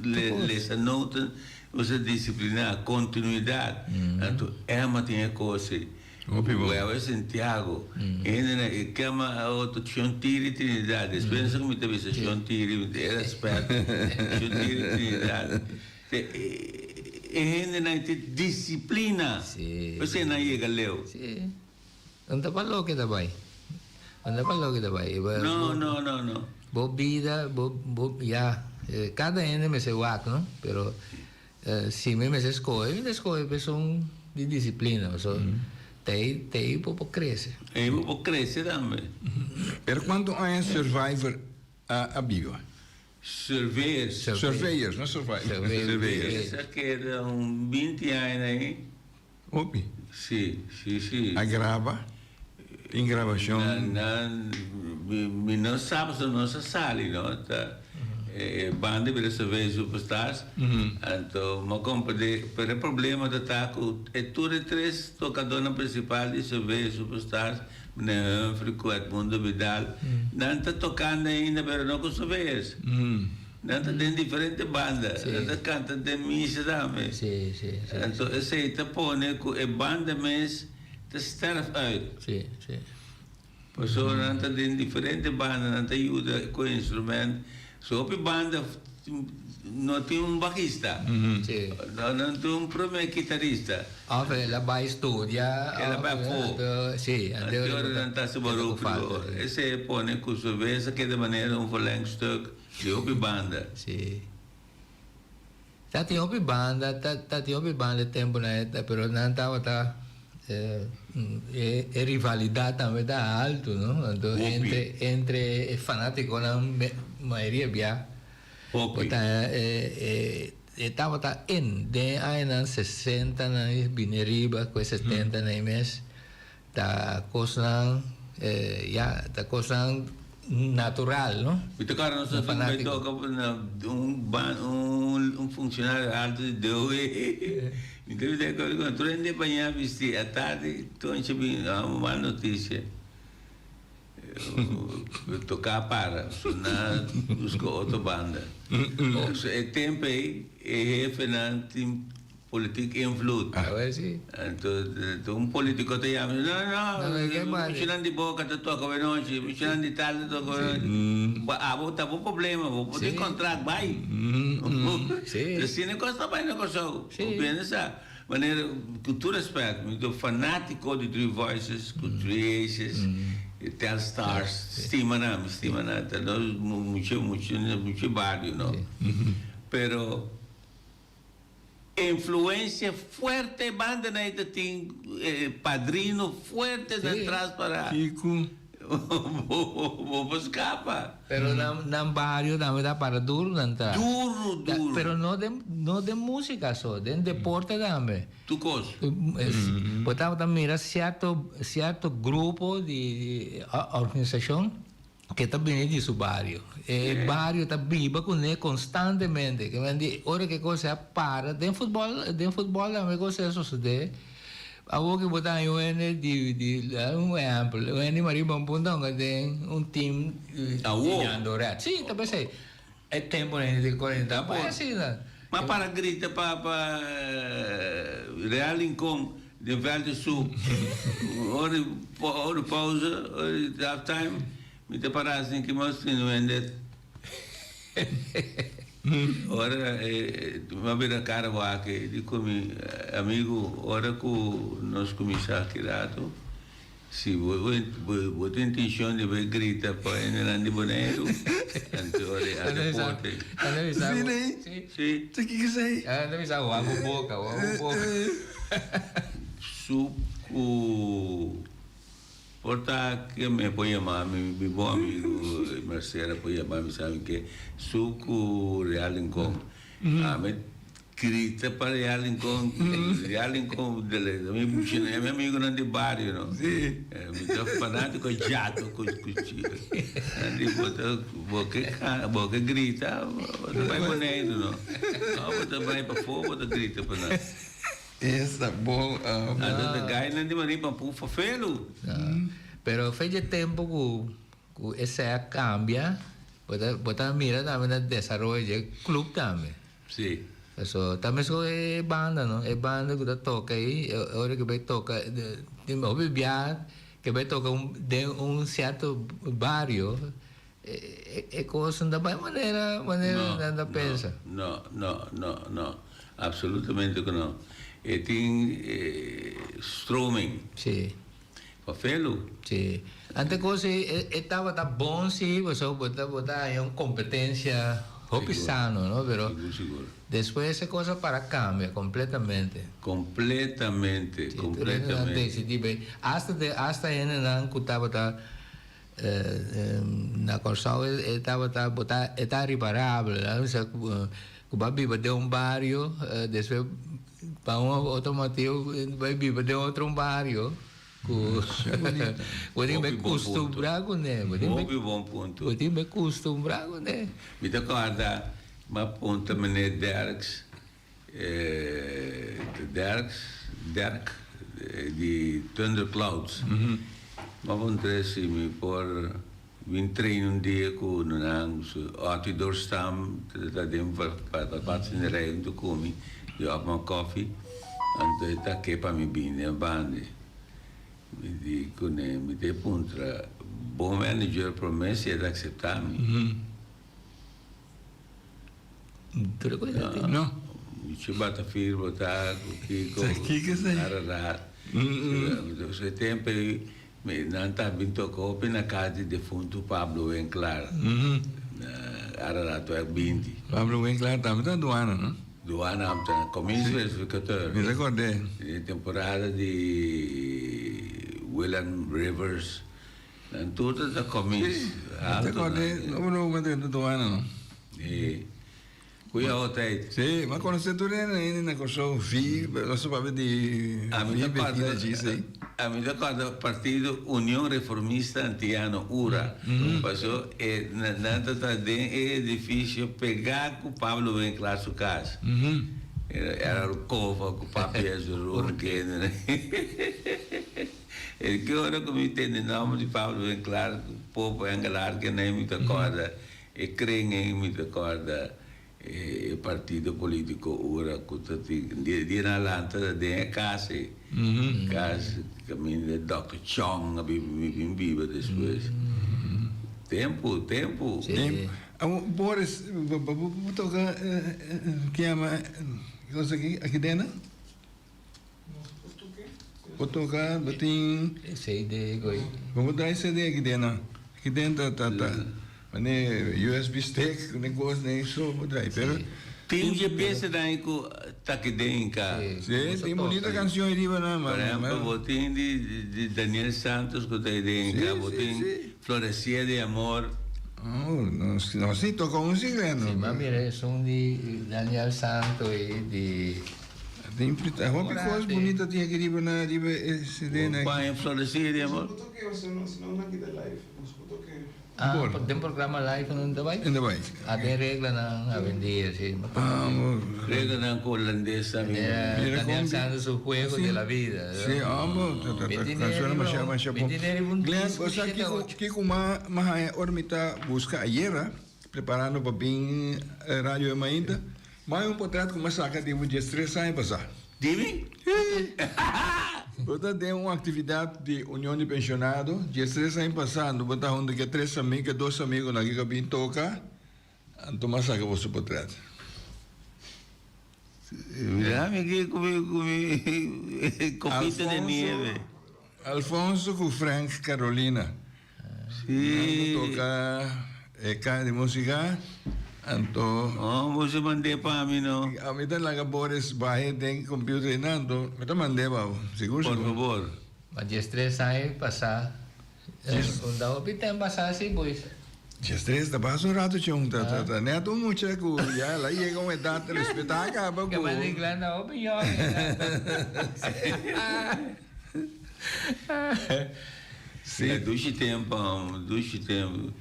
C: lesa noten, bo mester ta disipliná. Kontinuidat. Anto Emma tin e kos ei. Wewe Santiago, hendenan e kema a otro Shon Tiri Trinidad. Despues nan sa ku mi ta bisa Shon Tiri, mi ta e rèspèt. Shon Tiri Trinidad. E hendenan tin disiplina. P'esei nan yega leu.
B: Sí. No ta pa loke ta bai. No ta pa loke ta bai.
C: No, no, no, no.
B: Bo bida, bo, bo, ya, kada hende mester wak, no? Pero si mi mester skohe, mi ta skohe p'esun di disiplina, pasobra ta ei, ta ei bo por krese.
C: Ei bo por krese tambe.
A: Pero kuantu aña Survivor a biba?
C: Surveyors.
A: Surveyors, no survivors.
C: Surveyors. Esa keda un binti aña ahí.
A: Hopi.
C: Si, si, si.
A: A graba? Tin grabacion?
C: Nan, mi no sa pasobra no sa sali no. Ta e banda bira Surveyors Superstars. Anto mi a comprende, pero e problema ta ta cu e tur e tres tocadornan principal di Surveyors Superstars Meneer Humphrey cu Edmundo Vidal, nan ta tocando ainda pero no cu Surveyors. Nan ta den diferente banda, nan ta canta den misa tambe. Anto esey ta pone cu e banda mes ta sterf uit. Pasobra nan ta den diferente banda, nan ta yuda cu e instrument. So hopi banda no tin un bajista, no tin un prome kitarista.
B: Of el a bai studia.
C: El a bai afó.
B: Sí,
C: anto ora nan ta hasi baruku. Esei e pone ku su bes a keda manera un verlengstuk di hopi banda.
B: Sí. Ta tin hopi banda, ta tin hopi banda e tempunan ei, pero nan tabata e rivalidat tambe ta altu, no? Anto entre entre e fanatikonan mayoria bia
C: Hopi.
B: E tabata en den añanan sesentanan i bini riba ku e setentanan i mes ta kosnan ya ta kosnan natural no.
C: Mi ta kòrda nos a bin bai toka na un ban un funshonario alto di DOW. Mi ta bisa e kòrda tur hende bañá bistí atardi tonchi bin un mal notisia. Toká para, so nan buska otro banda. So e tempo ei e hefenan tin politiek invloed. Anto un politico ta yama, no, no, muchanan di Boca ta toka awenochi, muchanan di tal ta toka awenochi. Abo ta bo problema, bo por tin contract, bai. Asina e kos ta bai na Kòrsou. Bo pensa. Manera, ku tur respet, mi ta fanátiko di Three Voices ku Three Aces, Telstars, stima nan, mi stima nan, ta nos mucha mucha mucha bario no. Pero influencia fuerte e bandanan ei ta tin padrino fuerte nan tras para.
A: Kiko?
C: Bo por scapa.
B: Pero nan bario tambe ta para duro nan ta.
C: Duro, duro.
B: Pero no den, no den musica so, den deporte tambe.
C: Tur cos.
B: Bo tabata mira cierto, cierto grupo di organisacion ke ta bini di su bario. E bario ta biba cune constantemente. Ke men di ora ke cos a para den futbol, den futbol tambe cos a sosode. Awor ki bo ta haña un hende di di un ehèmpel, un hende di Mariba un punta hunga den un team di Jandoret. Sí, ta p'esei. E temponan di korenta bai asina.
C: Ma para grita pa pa Real Rincon den veld di su ora ora pausa, ora di half time, mi ta para asin ki mas tin un hende. Ora e a bira kara wak e di ku mi, Amigu, ora ku nos kuminsá aki ratu, si bo bo tin intenshon di bai grita pa hendenan di Boneiru, anto ora e a deporte.
A: Si, nee?
C: Si.
A: Te kiko esei?
B: Nan ta bisa wak bo boka, wak bo boka.
C: Su ku. Por ta ke mi por yama mi mi bon amigo Marcela por yama mi sabi ke su ku Real Rincon. Ami grita pa Real Rincon, Real Rincon mi mi amigonan di bario no. Mi ta fanatico djato ku ku nan di bo ta bo ke bo ke grita bo ta bai Boneiru no. Bo ta bai pafó bo ta grita pa nan.
A: Esta bon.
C: Anto ta gainan di maní pa pun fafelu.
B: Pero fe dje tempo ku ku esei a kambia, bo ta bo ta mira tambe na desaroyo dje club tambe.
C: Si.
B: Paso ta meskos e banda no, e banda ku ta toka ei, e ora ku bai toka tin hopi biaha ke bai toka un den un sierto bario e e kos no ta bai manera manera nan ta pensa.
C: No, no, no, no. Absolutamente ku no. E tin stroming.
B: Si.
C: Fafelu.
B: Si. Ante kos ei e tabata bon si, pasobra bo ta bo ta haña un kompetensia hopi sano, no? Pero
C: Sigur, sigur.
B: despues e kos a para kambia kompletamente.
C: Kompletamente,
B: Si, tur hendenan
C: kompletamente.
B: desidí bai. Asta de asta hendenan ku tabata na Kòrsou e tabata bo ta e ta riparabel, no? Ku bo a biba den un bario, despues pa un of otro motibu bo a biba den otro un bario ku bo tin be kustumbrá kuné.
C: Hopi bon punto.
B: Bo tin be kustumbrá kuné.
C: Mi ta kòrda mi a puntra meneer Derks, Derks, Derk di Thunderclouds. Mi a puntr'é si mi por. Bin train un dia ku nan su Ottie Doorstam ta den pa sin rei huntu ku mi di Hopman Coffee anto e ta ke pa mi bin den bande mi di kuné mi ta e puntra bo manager promé si e ta akseptá mi.
A: No.
C: Mucho bata firma ta ku kiko Ararat. E tempo ei nan ta bin toka hopi na kas di defuntu Pablo Winklaar na Ararat wijk 20.
A: Pablo Winklaar tambe ta duana no?
C: Duana ambtenaar, commissieverificateur.
A: Mi rekord'é.
C: Den temporada di Willem Rivers. Nan tur ta ta commis.
A: Si, mi ta kord'é, no no no ta duana no.
C: Si. Kuya ho tijd.
A: Si, mi a konosé tur hende ainda na Kòrsou, Vi, nos ta papia di Vi, Bettina, Gisey.
C: Ami ta kòrda partido Union Reformista Antiano, URA, paso e nan ta ta den e edifisio pegá ku Pablo Winklaar su kas. Era Rukova ku Papi Ezurun, kende. E ki ora ku mi tende nòmber di Pablo Winklaar ku Popo Engelaar kende mi ta kòrda E kren ei mi ta kòrda e partido polítiko ora ku ta tin di nan lanta ta den e kas ei, kas kaminda dòkter Chong a bin biba despues. Tempu, tempu.
A: Tempu. Awor Boris, bo por toka ke yama e kos aki, aki dena? Bo toka, bo tin.
B: E CD goy.
A: Bo por trae CD aki den nan. Aki den ta ta ta mane USB stick ne kos ne so bo trae pero.
C: Tin dje pieza nan ku ta aki den ka.
A: Si, tin bunita cancion ei riba nan.
C: Por ehempel bo tin di Daniel Santos ku ta ei den ka, bo tin Florecilla de Amor.
A: Oh, nos si toka un si Glendo.
B: Si, m'a mira esun di Daniel Santos ei di.
A: Tin hopi cos bunita tin aki riba na riba e CD na.
C: Paña floreci di amor.
B: Ah, den programa live no ta bai?
A: No ta bai.
B: Ah, den reglanan awendia si.
C: Reglanan ku holandes tambe.
B: Daniel Santos su juego de la vida.
A: Si, homber, cancionnan masha masha bon. Glenn, bo sa kiko kiko ma haña ora mi ta busca ayera preparando pa bin radio e mainta? Mai un potret ku mi a saka di bo diestres aña pasá.
C: Di mi?
A: Bo ta den un aktividat di Union di Penshonado diestres aña pasá. Anto bo ta huntu ku e tres amigu, e dos amigunan ku a bin toka. Anto mi a saka boso potret.
C: Mira mi aki ku mi ku mi kopita di nieve.
A: Alfonso ku Frank Carolina.
C: Sí.
A: Nan ta toka e kaha di músika, anto.
C: Oh, bo si mand'é pa mi no.
A: Ami ta laga Boris bahe den computer einan, anto mi ta mand'é pa bo, sigur sigur.
C: Por fabor.
B: Ma diestres aña pasá. Un da hopi tempo pasá si boys.
A: 13 ta pasa un rato chon ta ta ta net un mucha ku ya el a yega un edat respetá kaba ku.
B: Ke manda Glen ta hopi yong.
A: Si.
C: E dushi tempo hombre, dushi tempo.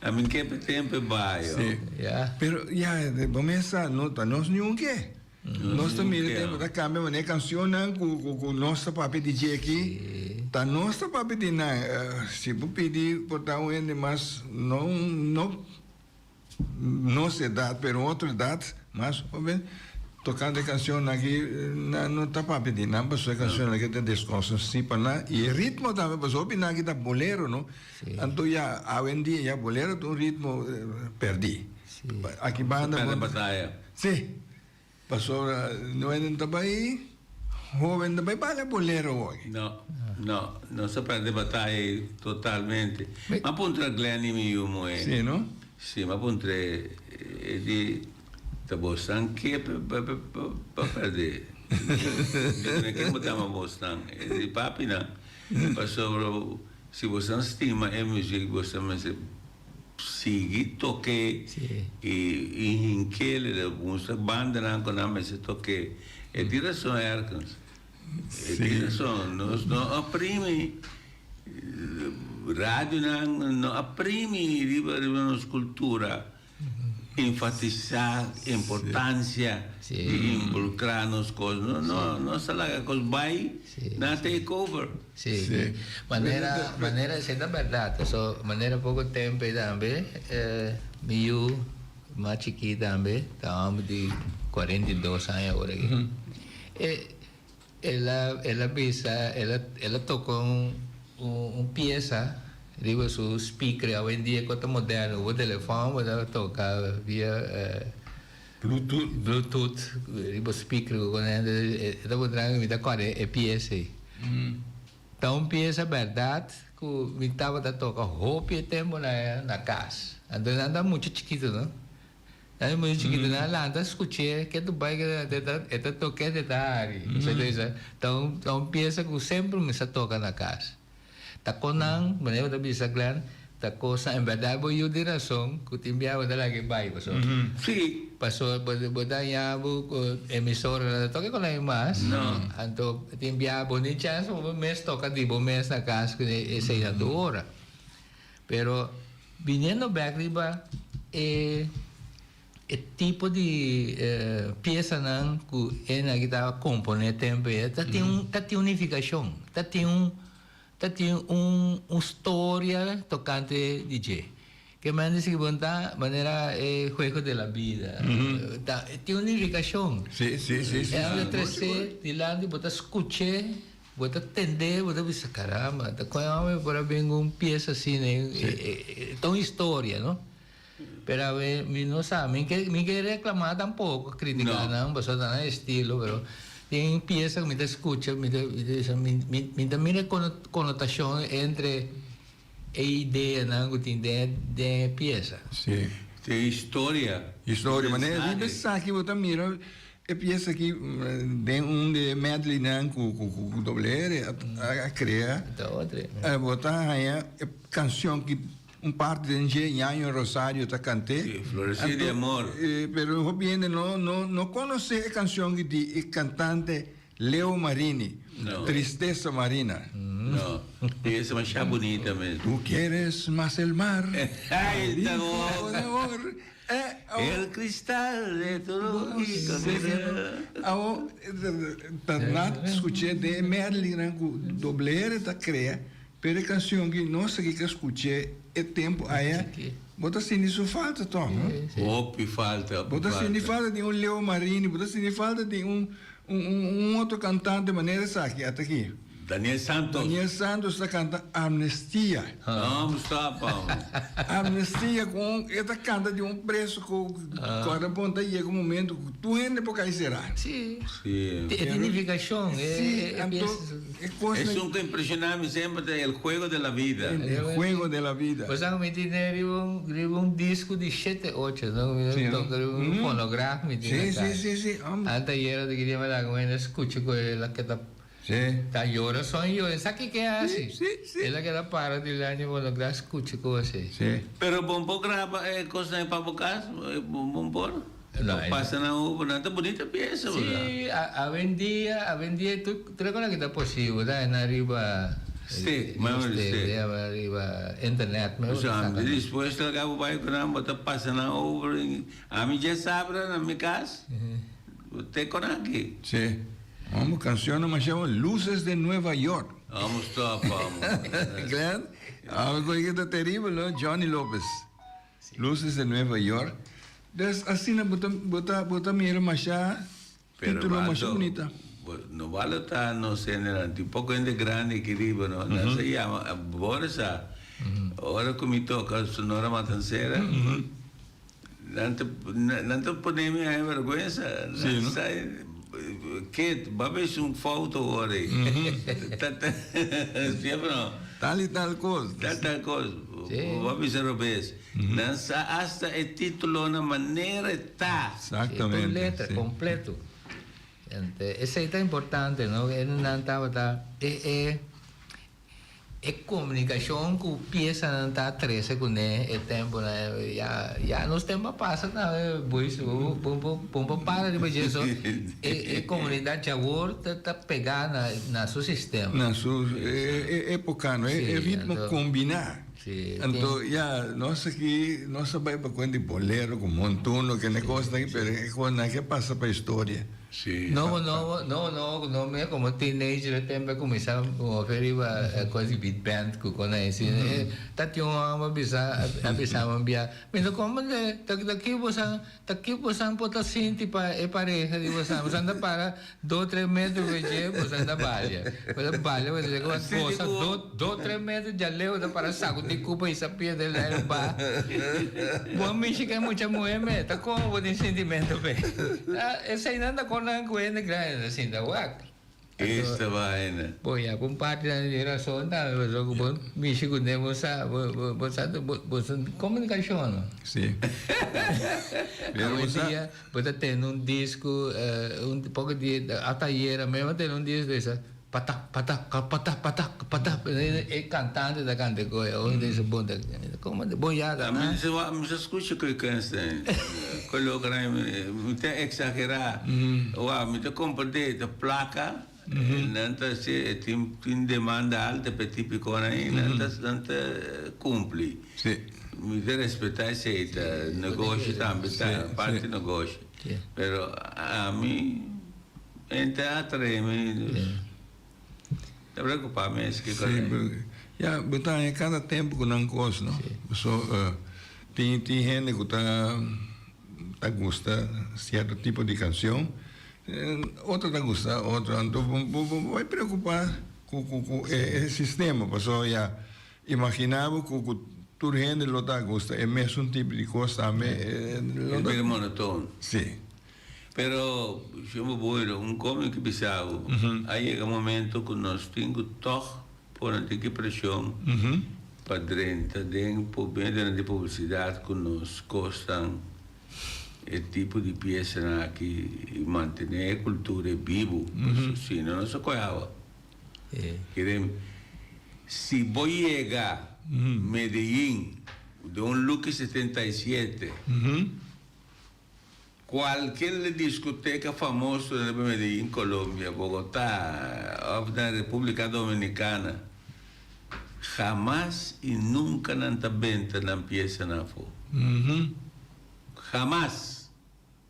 C: A mi ke pa tempo e bai.
A: Si.
B: Ya.
A: Pero ya bo mes sa no ta nos niun ke. Nos ta mira tempo ta cambia manera cancionnan cu cu cu nos ta papia di dje aki ta nos ta papia di nan. Si bo pidi por ta un hende mas no no nos edad pero un otro edad mas hoben tocante e cancionnan aki nan no ta papia di nan pasobra e cancionnan aki ta desconoci pa nan y e ritmo tambe pasobra hopi nan aki ta bolero no anto ya awendia ya bolero ta un ritmo perdi aki banda
C: Perde bataya.
A: Si. Pasobra no hende ta bai hoben ta bai baila bolero hoy.
C: No, no, nos a perde bataya ei totalmente. M'a puntra Glenny mi yu muhé.
A: Si, no?
C: Si, m'a puntr'é, e di, ta bosnan ke pa perde? Mi di, na ken bo ta ama bosnan? E di, papinan. Pasobra si bosnan stima e muzik, bosnan mester Sigui tok'é i hink'é le mustra bandanan ku nan mester tok'é. E tin rason Erkens. E tin rason. Nos no a primi radionan no a primi riba riba nos kultura enfatisá importansia di involukrá nos kos. No no nos ta laga kos bai nan a take over.
B: Sí, sí. Manera, manera, esei ta bèrdat. Paso, manera poko tempu ei tambe, mi yu mas chikí tambe, ta hòmber di 42 aña awor aki. E, el a, el a bisa, el a, el a toka un, un piesa riba su speaker. Awendia ku ta moderno, bo telefòn bo ta toka via
A: Bluetooth.
B: Bluetooth riba speaker ku kon hende e ta puntra mi ta kòrda e piesa ei. Ta un piesa bèrdat ku mi tabata toka hopi e tempu na na kas. Anto nan ta mucha chikitu no. Nan ta mucha chikitu nan a lanta skuch'é ke tu bai ke e ta tok'é e ta hari. Ta un ta un piesa ku semper mi sa toka na kas. Ta kon nan, manera bo ta bisa Glenn, ta kosnan en bèrdat bo yu di rason ku tin biaha bo ta laga e bai paso.
C: Sí.
B: Paso bo bo ta haña bo ku emisoranan ta toka ku nan mas.
C: No.
B: Anto tin biaha bo ni chèns pa bo mes toka di bo mes na kas ku esei na tur ora. Pero biniendo bèk riba e. E tipo di piesanan ku e nan ki ta komponé tempu ei ta tin un ta tin un nifikashon, ta tin un ta tin un un storia tokante di dje. Ke men di sigui bon ta manera e juego de la vida ta tin un nifikashon.
A: Sí, sí, sí, sí.
B: E a tresé dilanti bo ta skuch'é, bo ta tend'é, bo ta bisa caramba ta kon e hòmber por a bin ku un piesa asina ei ta un historia no. Pero awe mi no sa, mi ke mi ke reclama tampoco, critica nan, pasobra ta nan estilo, pero tin pieza cu mi ta scucha, mi ta mi ta bisa mi mi mi ta mira e connotacion entre e ideanan cu tin den den e pieza.
A: Sí.
C: Tin historia.
A: Historia, manera riba esaki bo ta mira e pieza aki den un di e medleynan cu cu cu WR a crea,
B: Ta otro.
A: bo ta haña e cancion ki Un parti den dje Ñaño Rosario ta kant'é.
C: Sí, Florecilla de amor.
A: Pero hopi hende no no no konosé e kanshon aki di e kantante Leo Marini,
C: No.
A: Tristeza Marina.
C: No, i esa masha bunita mes.
A: Tu quieres más el mar.
C: Ay, ta
A: Dijo
C: bon.
A: con amor. Eh, awo.
C: El cristal de tu ojito.
A: Sí, awo, ta nat skuch'é den e medleynan ku Doble R ta krea. Pero e cancion ki nos aki ka scuche e tempo aya, bo ta sinti su falta toch, no?
C: Hopi falta, hopi
A: Bo ta sinti
C: falta.
A: falta di un Leo Marini, bo ta sinti falta di un un un otro cantante manera esaki, ata aki.
C: Daniel Santos.
A: Daniel Santos ta canta Amnestia.
C: No, stop, hombre.
A: Amnestia cu un, e ta canta di un preso cu cu bon ta yega un momento cu tur hende por cay cera.
B: Sí.
C: Sí.
B: E tin nificacion.
A: Sí, anto e cosnan.
C: Esun cu impresiona mi semper ta El juego de la vida.
A: El juego de la vida.
B: Bo sa cu mi tin riba un riba un disco di shete ocho, no? Mi ta toca riba un fonograf mi tin na
A: Sí,
B: casa.
A: sí, sí, sí, hombre.
B: Anteayer ta kiria mi laga un hende scucha cu el a keda.
A: Sí.
B: Ta yora son yora. Sa kiko e hasi?
A: Sí, sí.
B: El a keda para dilanti bo no kla skucha kos ei.
A: Sí.
C: Pero bon por graba e kosnan ei pa bo kas? Bon por?
B: No,
C: Pa pasa nan over? Nan ta bunita piesa, bo sa.
B: Sí, awendia, awendia tur tur e kos aki ta posibel, ta na riba
C: Sí,
B: riba
C: memory
B: ste,
C: stick.
B: riba internet mes bo
C: So
B: ta
C: ami
B: saka nan.
C: dispuesto laga bo bai ku nan, bo ta pasa nan over. Ami dje sabra na mi kas, te kon aki.
A: Sí. Amo cancionnan masha bon, Luces de Nueva York.
C: Amo stop, amo.
A: Glenn, algo ahí ta terrible, no? Johnny Lopez. Luces de Nueva York. Des asina bo ta bo ta bo ta mira masha
C: Pero
A: título masha
C: Waldo,
A: bunita.
C: bo no balo ta no sendenan, tin poco hende grandi aki riba, no? Nan sa yama, bo ora sa, ora cu mi toca Sonora Matancera, Nan ta nan ta pone mi haña vergüenza.
A: Sí, no?
C: Sa ke ba bes un foto ora ei. Ta ta siempre no.
A: Tal y tal cos.
C: Tal tal cos.
B: Sí.
C: Bo a bisa robes. Nan sa hasta e titulonan manera e ta.
B: Sí, tur
A: Exactamente.
B: letra
A: Sí.
B: completo. Ente esei ta importante, no? E nan tabata e e E komunikashon ku piesanan ta trese kuné e tempunan ya ya nos tempu a pasa tambe boys bo bo bo por para riba dje so e e komunidat djawor ta ta pegá na na su sistema.
A: Na su e epoka no e ritmo kombiná. Anto ya nos aki nos a bai pa kuenta di bolero ku montuno kende kosnan aki pero e kosnan aki a pasa pa historia.
C: Sí.
B: No, no, no, no, no, mi como teenager e tempo a cuminsa move riba e cos di beat band cu con a esi. Ta tin un homber a bisa, a bisa mi un bia, mi no comprende, ta ta ki bosan, ta ki bosan por ta sinti pa e pareha di bosan, bosan ta para dos tres metro cu dje, bosan ta balia. Bosan balia, bosan ta goza dos. Do tres metro djaleu ta para sacudi cupa y sa pia den aire ba. Bo a mishi cu e mucha muhe me, ta como bo tin sentimento p'e? Eseinan ta cornan cu hende grandi ta sinta wak.
C: Esta vaina.
B: Bo ya cu un parti nan tin razon tambe pasobra cu bo mishi cu ne bo sa bo sa bo sa comunicacion no.
A: Si. Pero bo sa.
B: Awendia bo ta tene un disco un poco dia hasta ayera mes bo a tene un disco y sa. Patak, patak, patak, patak, patak. E cantante ta canta e coe. Ora dice bon ta como bon ya ta
C: Mi
B: na.
C: dice wa mi sa scucha cu e canción. Cu loke nan mi ta exagera. Wa mi ta comprende ta placa nan ta haci tin tin demanda alta pa e tipiconan y nan ta nan ta cumpli. Mi ta respeta esey ta negoshi tambe ta parti negoshi. Pero ami. En ta atrae mi dus ta preocupa mes kiko
A: Sí,
C: ta.
A: ya bo ta haña cada tempo cu nan cos no. So tin tin hende cu ta ta gusta cierto tipo di cancion, otro ta gusta otro, anto bo bo bo bai preocupa cu cu cu e sistema pasobra ya imagina bo cu cu tur hende lo ta gusta e mesun tipo di cos tambe lo
C: E
A: ta.
C: bira monotono.
A: Sí.
C: Pero, shon Boboiro, un komi ki bisa bo, a yega momento ku nos tin ku tòg pone tiki preshon pa drenta den medionan di publisidat ku nos kosnan e tipo di piesanan aki i mantené e kultura e bibu, pasobra si no nos a kohe awa. Kere si bo yega Medellin den un Lucky 77, Cualkier discoteca famoso na Medellin, Colombia, Bogotá of na Republica Dominicana, jamas y nunca nan ta benta nan piesanan afó. Jamas!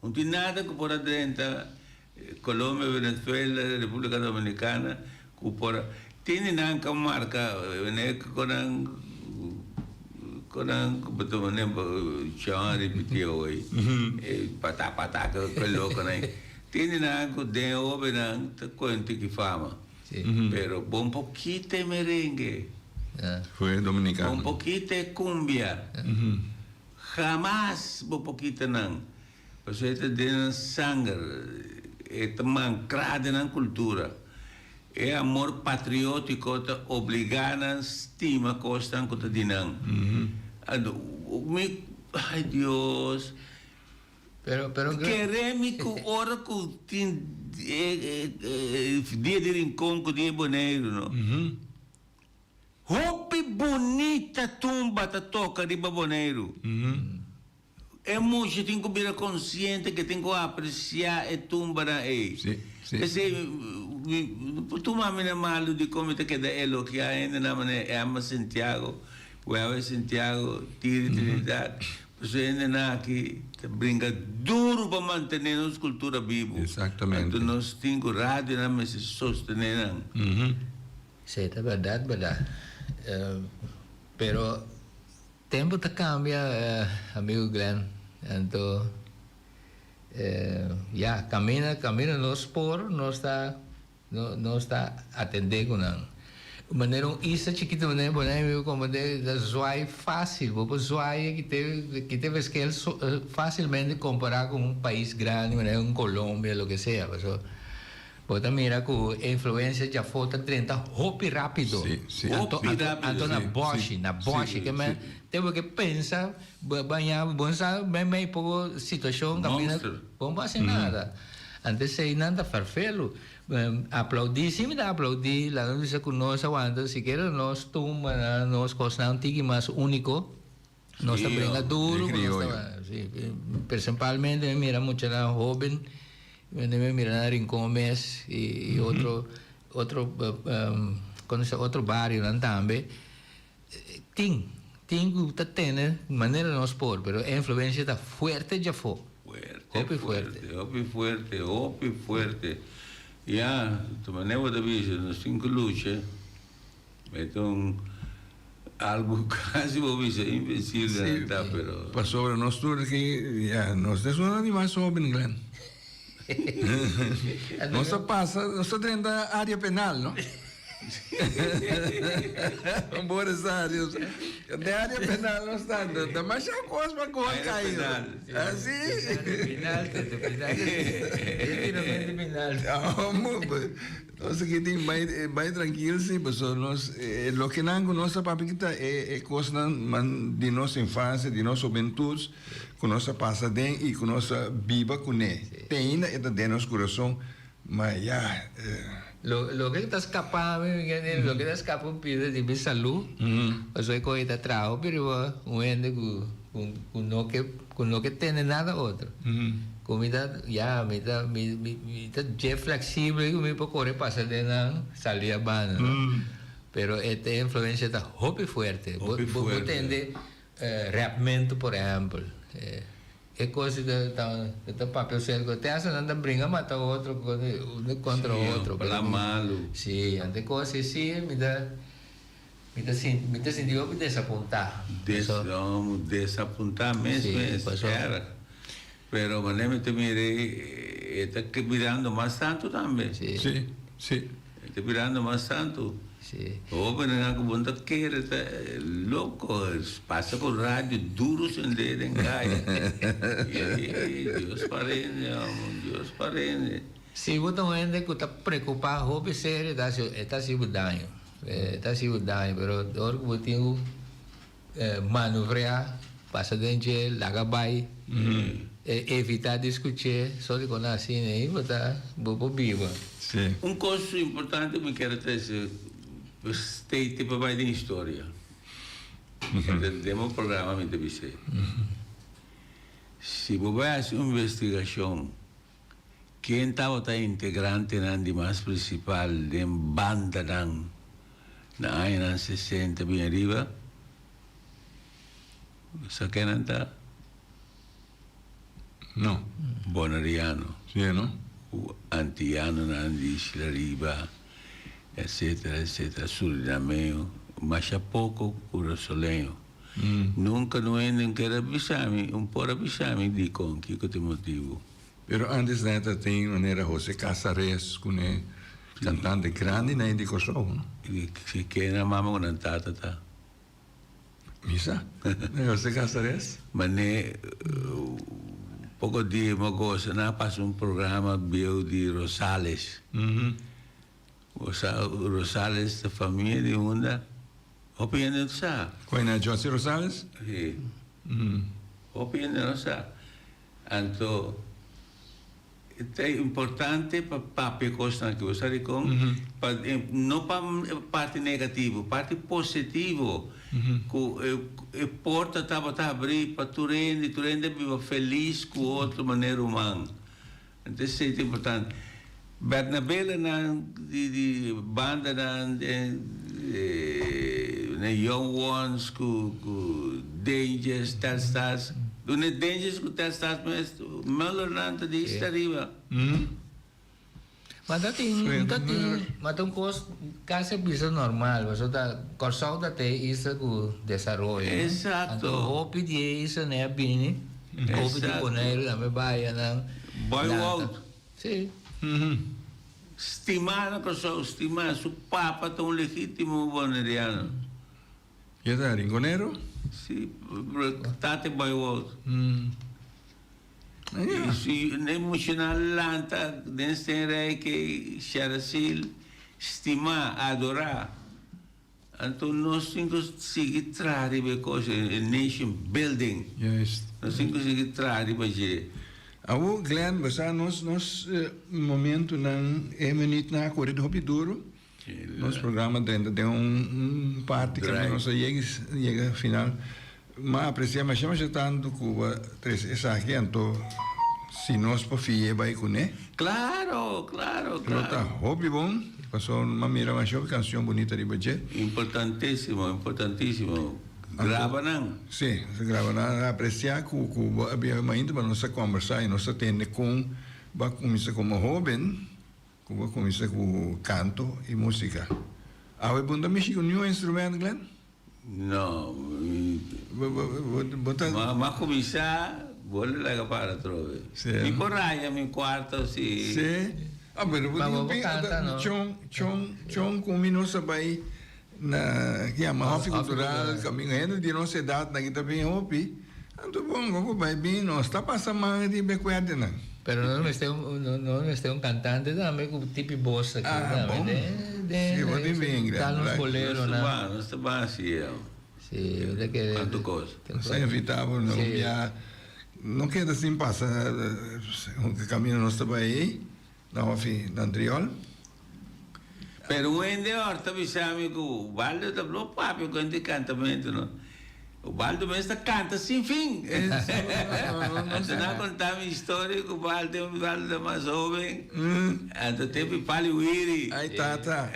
C: No tin nada cu por a drenta Colombia, Venezuela, Republica Dominicana cu por a tene nan ka marca ne cu nan cu nan chawan a ripiti awey pata pata ke loco nan tene nan cu den hobennan ta cuenta ki fama pero bon pokito e merengue
A: Fue dominicano.
C: bon pokito e cumbia jamas bo por kita nan. Pasobra e ta den nan sanger, e ta mankrá den nan kultura. E amor patriótiko ta obligá nan stima kosnan ku ta di nan. Anto, mi, ai Dios!
B: Pero, pero.
C: Kere mi ku ora ku tin dia di Rincon ku dia di Boneiru no. Hopi bunita tumba ta toka riba Boneiru. E mucha tin ku bira konsiente ke tin ku apresiá e tumbanan ei. P'esei mi no por tuma mi na malu dikon mi ta keda elogiá hendenan manera Emma Santiago, Wewe Santiago, Tiri Trinidad. Pasobra hendenan aki ta bringa duru pa mantené nos kultura bibu. Anto nos tin ku radionan mester sostené nan.
B: Sí, ta bèrdat, bèrdat. Pero tempu ta kambia, amigu Glenn. Anto, ya, kaminda, kaminda nos por, nos ta, nos ta atendé ku nan. Manera un isla chikitu manera Bonaire, mi por komprendé, ta zwaai fásil. Bo por zwaai e kite, kite verschil fásilmente kompará ku un pais grandi manera un Colombia, loke sea. Pasobra Bo ta mira ku e influensia djafó ta drenta hopi rápido.
A: Sí, sí.
B: Anto,
C: Hopi
B: anto,
C: rápido,
B: anto na
A: sí,
B: bòshi,
A: sí,
B: na bòshi.
A: sí,
B: Ke men
A: sí.
B: te bo ke pensa bo baña bo no sa meimei poko situashon kaminda
C: Monster.
B: bo no por hasi nada. Anto eseinan ta ferfelu. Aplaudí si mi ta aplaudí laga nos bisa ku nos a wanta sikiera nos tumba nan nos kosnan un tiki mas úniko. Nos ta
C: Sí,
B: bringa
C: oh,
B: duro
A: e
B: ku nos
A: krioyo.
B: ta sí, principalmente mi mira muchanan hoben, mi mira na Rincon mes i i otro otro kono se otro barionan tambe. Tin, tin ku ta tene manera nos por, pero e influencia ta fuerte djafó.
C: Fuerte,
B: Hopi fuerte.
C: fuerte, hopi fuerte, hopi fuerte. Ya, ta manera bo ta bisa, nos tin ku lucha. E ta un algo casi bo bisa invencible
A: Sí,
C: ta, pero.
A: Pasobra nos tur aki, ya, nos ta esun di mas hoben, Glenn. Nos ta pasa, nos ta drenta area penal, no? Bo Rosario, den area penal nos ta, ta masha cos pa gol
C: Area
A: cay.
C: penal.
A: Así.
B: Penal, penal, penal, penal.
A: Nos aki tin bai bai trankil si pasobra nos loke nan ku nos ta papia aki ta e e kosnan man di nos infansia di nos hubentut ku nos a pasa den i ku nos a biba kuné te ainda e ta den nos kurason ma ya.
B: Lo loke ta skapa mi mi kende loke ta skapa un pida di mi salu pasobra e kohe ta traha hopi riba un hende ku ku no ke Ku no ke tene nada otro. Ku mi ta, ya, mi ta, mi, mi, mi ta dje flexible ku mi por kore pasa den nan, sali a banda, no? Pero e te influencia ta hopi fuerte. Bo,
C: Hopi
B: bo, bo
C: fuerte.
B: tende rapmento por ehempel. E kos ta, ta, ta papia acerca, te hasta nan ta bringa mata otro, uno contra
C: Sí,
B: otro.
C: Bla malu.
B: Sí, ante kos así mi ta. Mi ta sinti mi ta sinti hopi desapuntá.
C: Des
B: Paso.
C: no desapuntá mes
B: Sí,
C: mes
B: paso.
C: erg. Pero manera mi ta mira e e ta birando mas tantu tambe.
B: Sí.
A: Sí, sí.
C: E ta birando mas tantu.
B: Sí.
C: Hobennan ku bo no ta kere ta loko pasa ku radio duru sendé den kaya. I Dios parende amo, Dios parende.
B: Si bo ta un hende ku ta preokupá hopi serio ta hasi e ta hasi bo daño. E ta hasi bo daño, pero ora ku bo tin ku manuvreá, pasa den dje, laga bai, evitá di skuch'é, so di kon asina ei bo ta bo por biba.
A: Sí.
C: Un kos importante ku mi kier a trese state pa bai den historia. Den bo programa mi ta bis'é. Si bo bai hasi un investigashon Ken tabata e integrantenan di mas prinsipal den bandanan na añanan sesenta bin ariba? Bo sa ken nan ta?
A: No.
C: Boneriano.
A: Sí, no?
C: Ku antianonan di Isla Riba, etcetera, etcetera, surinameo, masha poko kurasoleño. Nunka no hende un ker a bisa mi, un por a bisa mi dikon, kiko ta e motibu.
A: Pero antes nan ta tin manera Jose Casares cu ne cantante grandi nan di Corsou no.
C: Si ken nan mama cu nan tata ta.
A: Mi sa. Jose Casares.
C: Mane poco dia mi a goza nan a pasa un programa bieu di Rosales. Bo sa Rosales ta famia di unda? Hopi hende no sa.
A: Cu e na Jose Rosales?
C: Si. Hopi hende no sa. Anto ta importante pa papia kosnan aki. Bo sa dikon? Pa no pa parti negativo, parti positivo ku e porta tabata habrí pa tur hende, tur hende a biba felis ku otro manera human. Anto esei ta importante. Bernabelanan di di bandanan den e Young Ones ku ku Dangers, Telstars. Duna e Dangers ku Telstars mes Mullernan ta di ista riba.
B: Ma ta tin, ta tin, ma ta un kos kasi a bisa normal, pasobra ta Kòrsou ta te isla ku desaroyo, no?
C: Exacto.
B: Anto hopi di e isla nan a bini, hopi di Boneiru tambe bai anan.
C: Boy Wout.
B: Sí.
C: Stimá na Kòrsou, stimá. Su papa ta un legítimo boneriano.
A: E ta rinconero?
C: Sí, tate Boy Wout. I si e muchanan lanta den Steenrijk, Sharasil, stimá, adorá. Anto nos tin ku sigui traha riba e kos, e nation building.
A: Juist.
C: Nos tin ku sigui traha riba dje.
A: Awor Glenn, bo sa nos nos momentunan e minuutnan a kore hopi duru. Nos programa drenta den un parti kaminda nos a yega yega final. M'a apresia masha masha tantu ku bo a trese esaki anto si nos por fi'e bai kuné.
C: Claro, claro,
A: Lo ta
C: claro.
A: hopi bon pasobra m'a mira masha hopi kanshon bunita riba dje.
C: Importantísimo, importantísimo. Graba nan.
A: Sí, nos a graba nan. A apresia ku ku bo a bia mainta pa nos a kombersá i nos a tende kon bo a kuminsá komo hóben. Ku bo a kuminsá ku kanto i músika. Awe bo no ta mishi ku niun instrumènt, Glenn?
C: No.
A: Bo ta.
C: Mi a kuminsá, bo lo laga para atrobe.
A: Sí.
C: Mi por raya mi kuarto si.
A: Sí. Ah, pero bo
B: Pa
A: tin
B: bo
A: un
B: bo kanta, no?
A: Chon, chon, chon ku mi nos a bai na, ke yama Hòfi Kultural, kaminda hende di nos edat nan ki ta bin hopi. Anto bon, bo por bai bin, nos ta pasa man riba e kuertenan.
B: Pero nos mester un, nos mester un cantante tambe cu tipi bos aki
A: Ah,
B: tambe.
A: bon.
B: Den, den,
A: Sí, bo tin bien,
B: dal
A: grandi,
B: nos
A: right.
B: bolero
C: Nos ta
B: nan.
C: ban, nos ta ban si e.
B: Sí, bo ta kere.
C: Tanto cos.
A: Nos ta invita bo na un
B: Sí.
A: bia, no keda sin pasa camino nos ta bai ei, na hofi Nantriol.
C: Pero un hende ora ta bisa mi cu Ubaldo ta blo papia cu hende cantamento no. Ubaldo mes ta canta sin fin. Anto nan a conta mi historia cu Ubaldo, Ubaldo ta mas hoben. Anto tempo Pali Wiri.
A: Ay tata.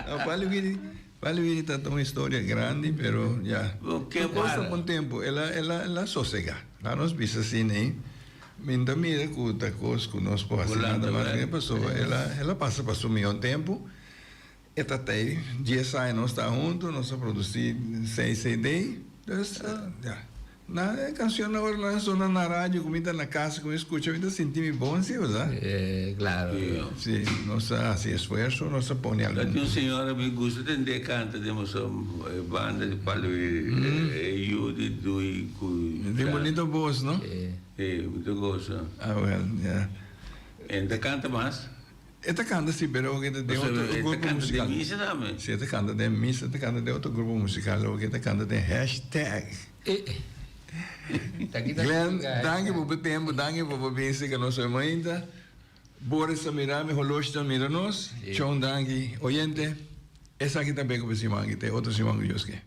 A: No, Pali Wiri, Pali Wiri ta un historia grandi pero ya.
C: Ke
A: Cosa pa un tempo el a el a el a sosega. Laat nos bisa asina ei. Mi no ta mira ku ta kos ku nos por hasi nada mas ku e pasobra el a el a pasa pa su mihó tempu. E ta tei dies aña nos ta huntu, nos a produsí seis CD. Dus ya, na e kanshonnan ora nan sona na radio ku mi ta na kas ku mi skucha mi ta sinti mi bon si, berdad?
B: Klaro.
A: Si, nos a hasi esfuerso, nos a pone
C: Ta
A: algun.
C: tin un señora mi gusta tend'é kanta den boso banda di Palu e yu di Dui ku.
A: Tin bonito bos, no?
C: E, mi ta gosa.
A: Ah, wel, ya.
C: E no ta canta mas?
A: E ta canta si, pero oke ta den otro grupo
C: E ta canta
A: musical.
C: den misa tambe?
A: Si, e ta canta den misa, e ta canta den otro grupo musical, oke ta canta den hashtag. Glenn, danki pa bo tempo, danki pa bo binsti cu nos hoy mainta. Boris ta mira mi, holoshi ta mira nos. Chon, danki. Oyente, esaki ta beko pa e siman aki, te otro siman cu Dios ke.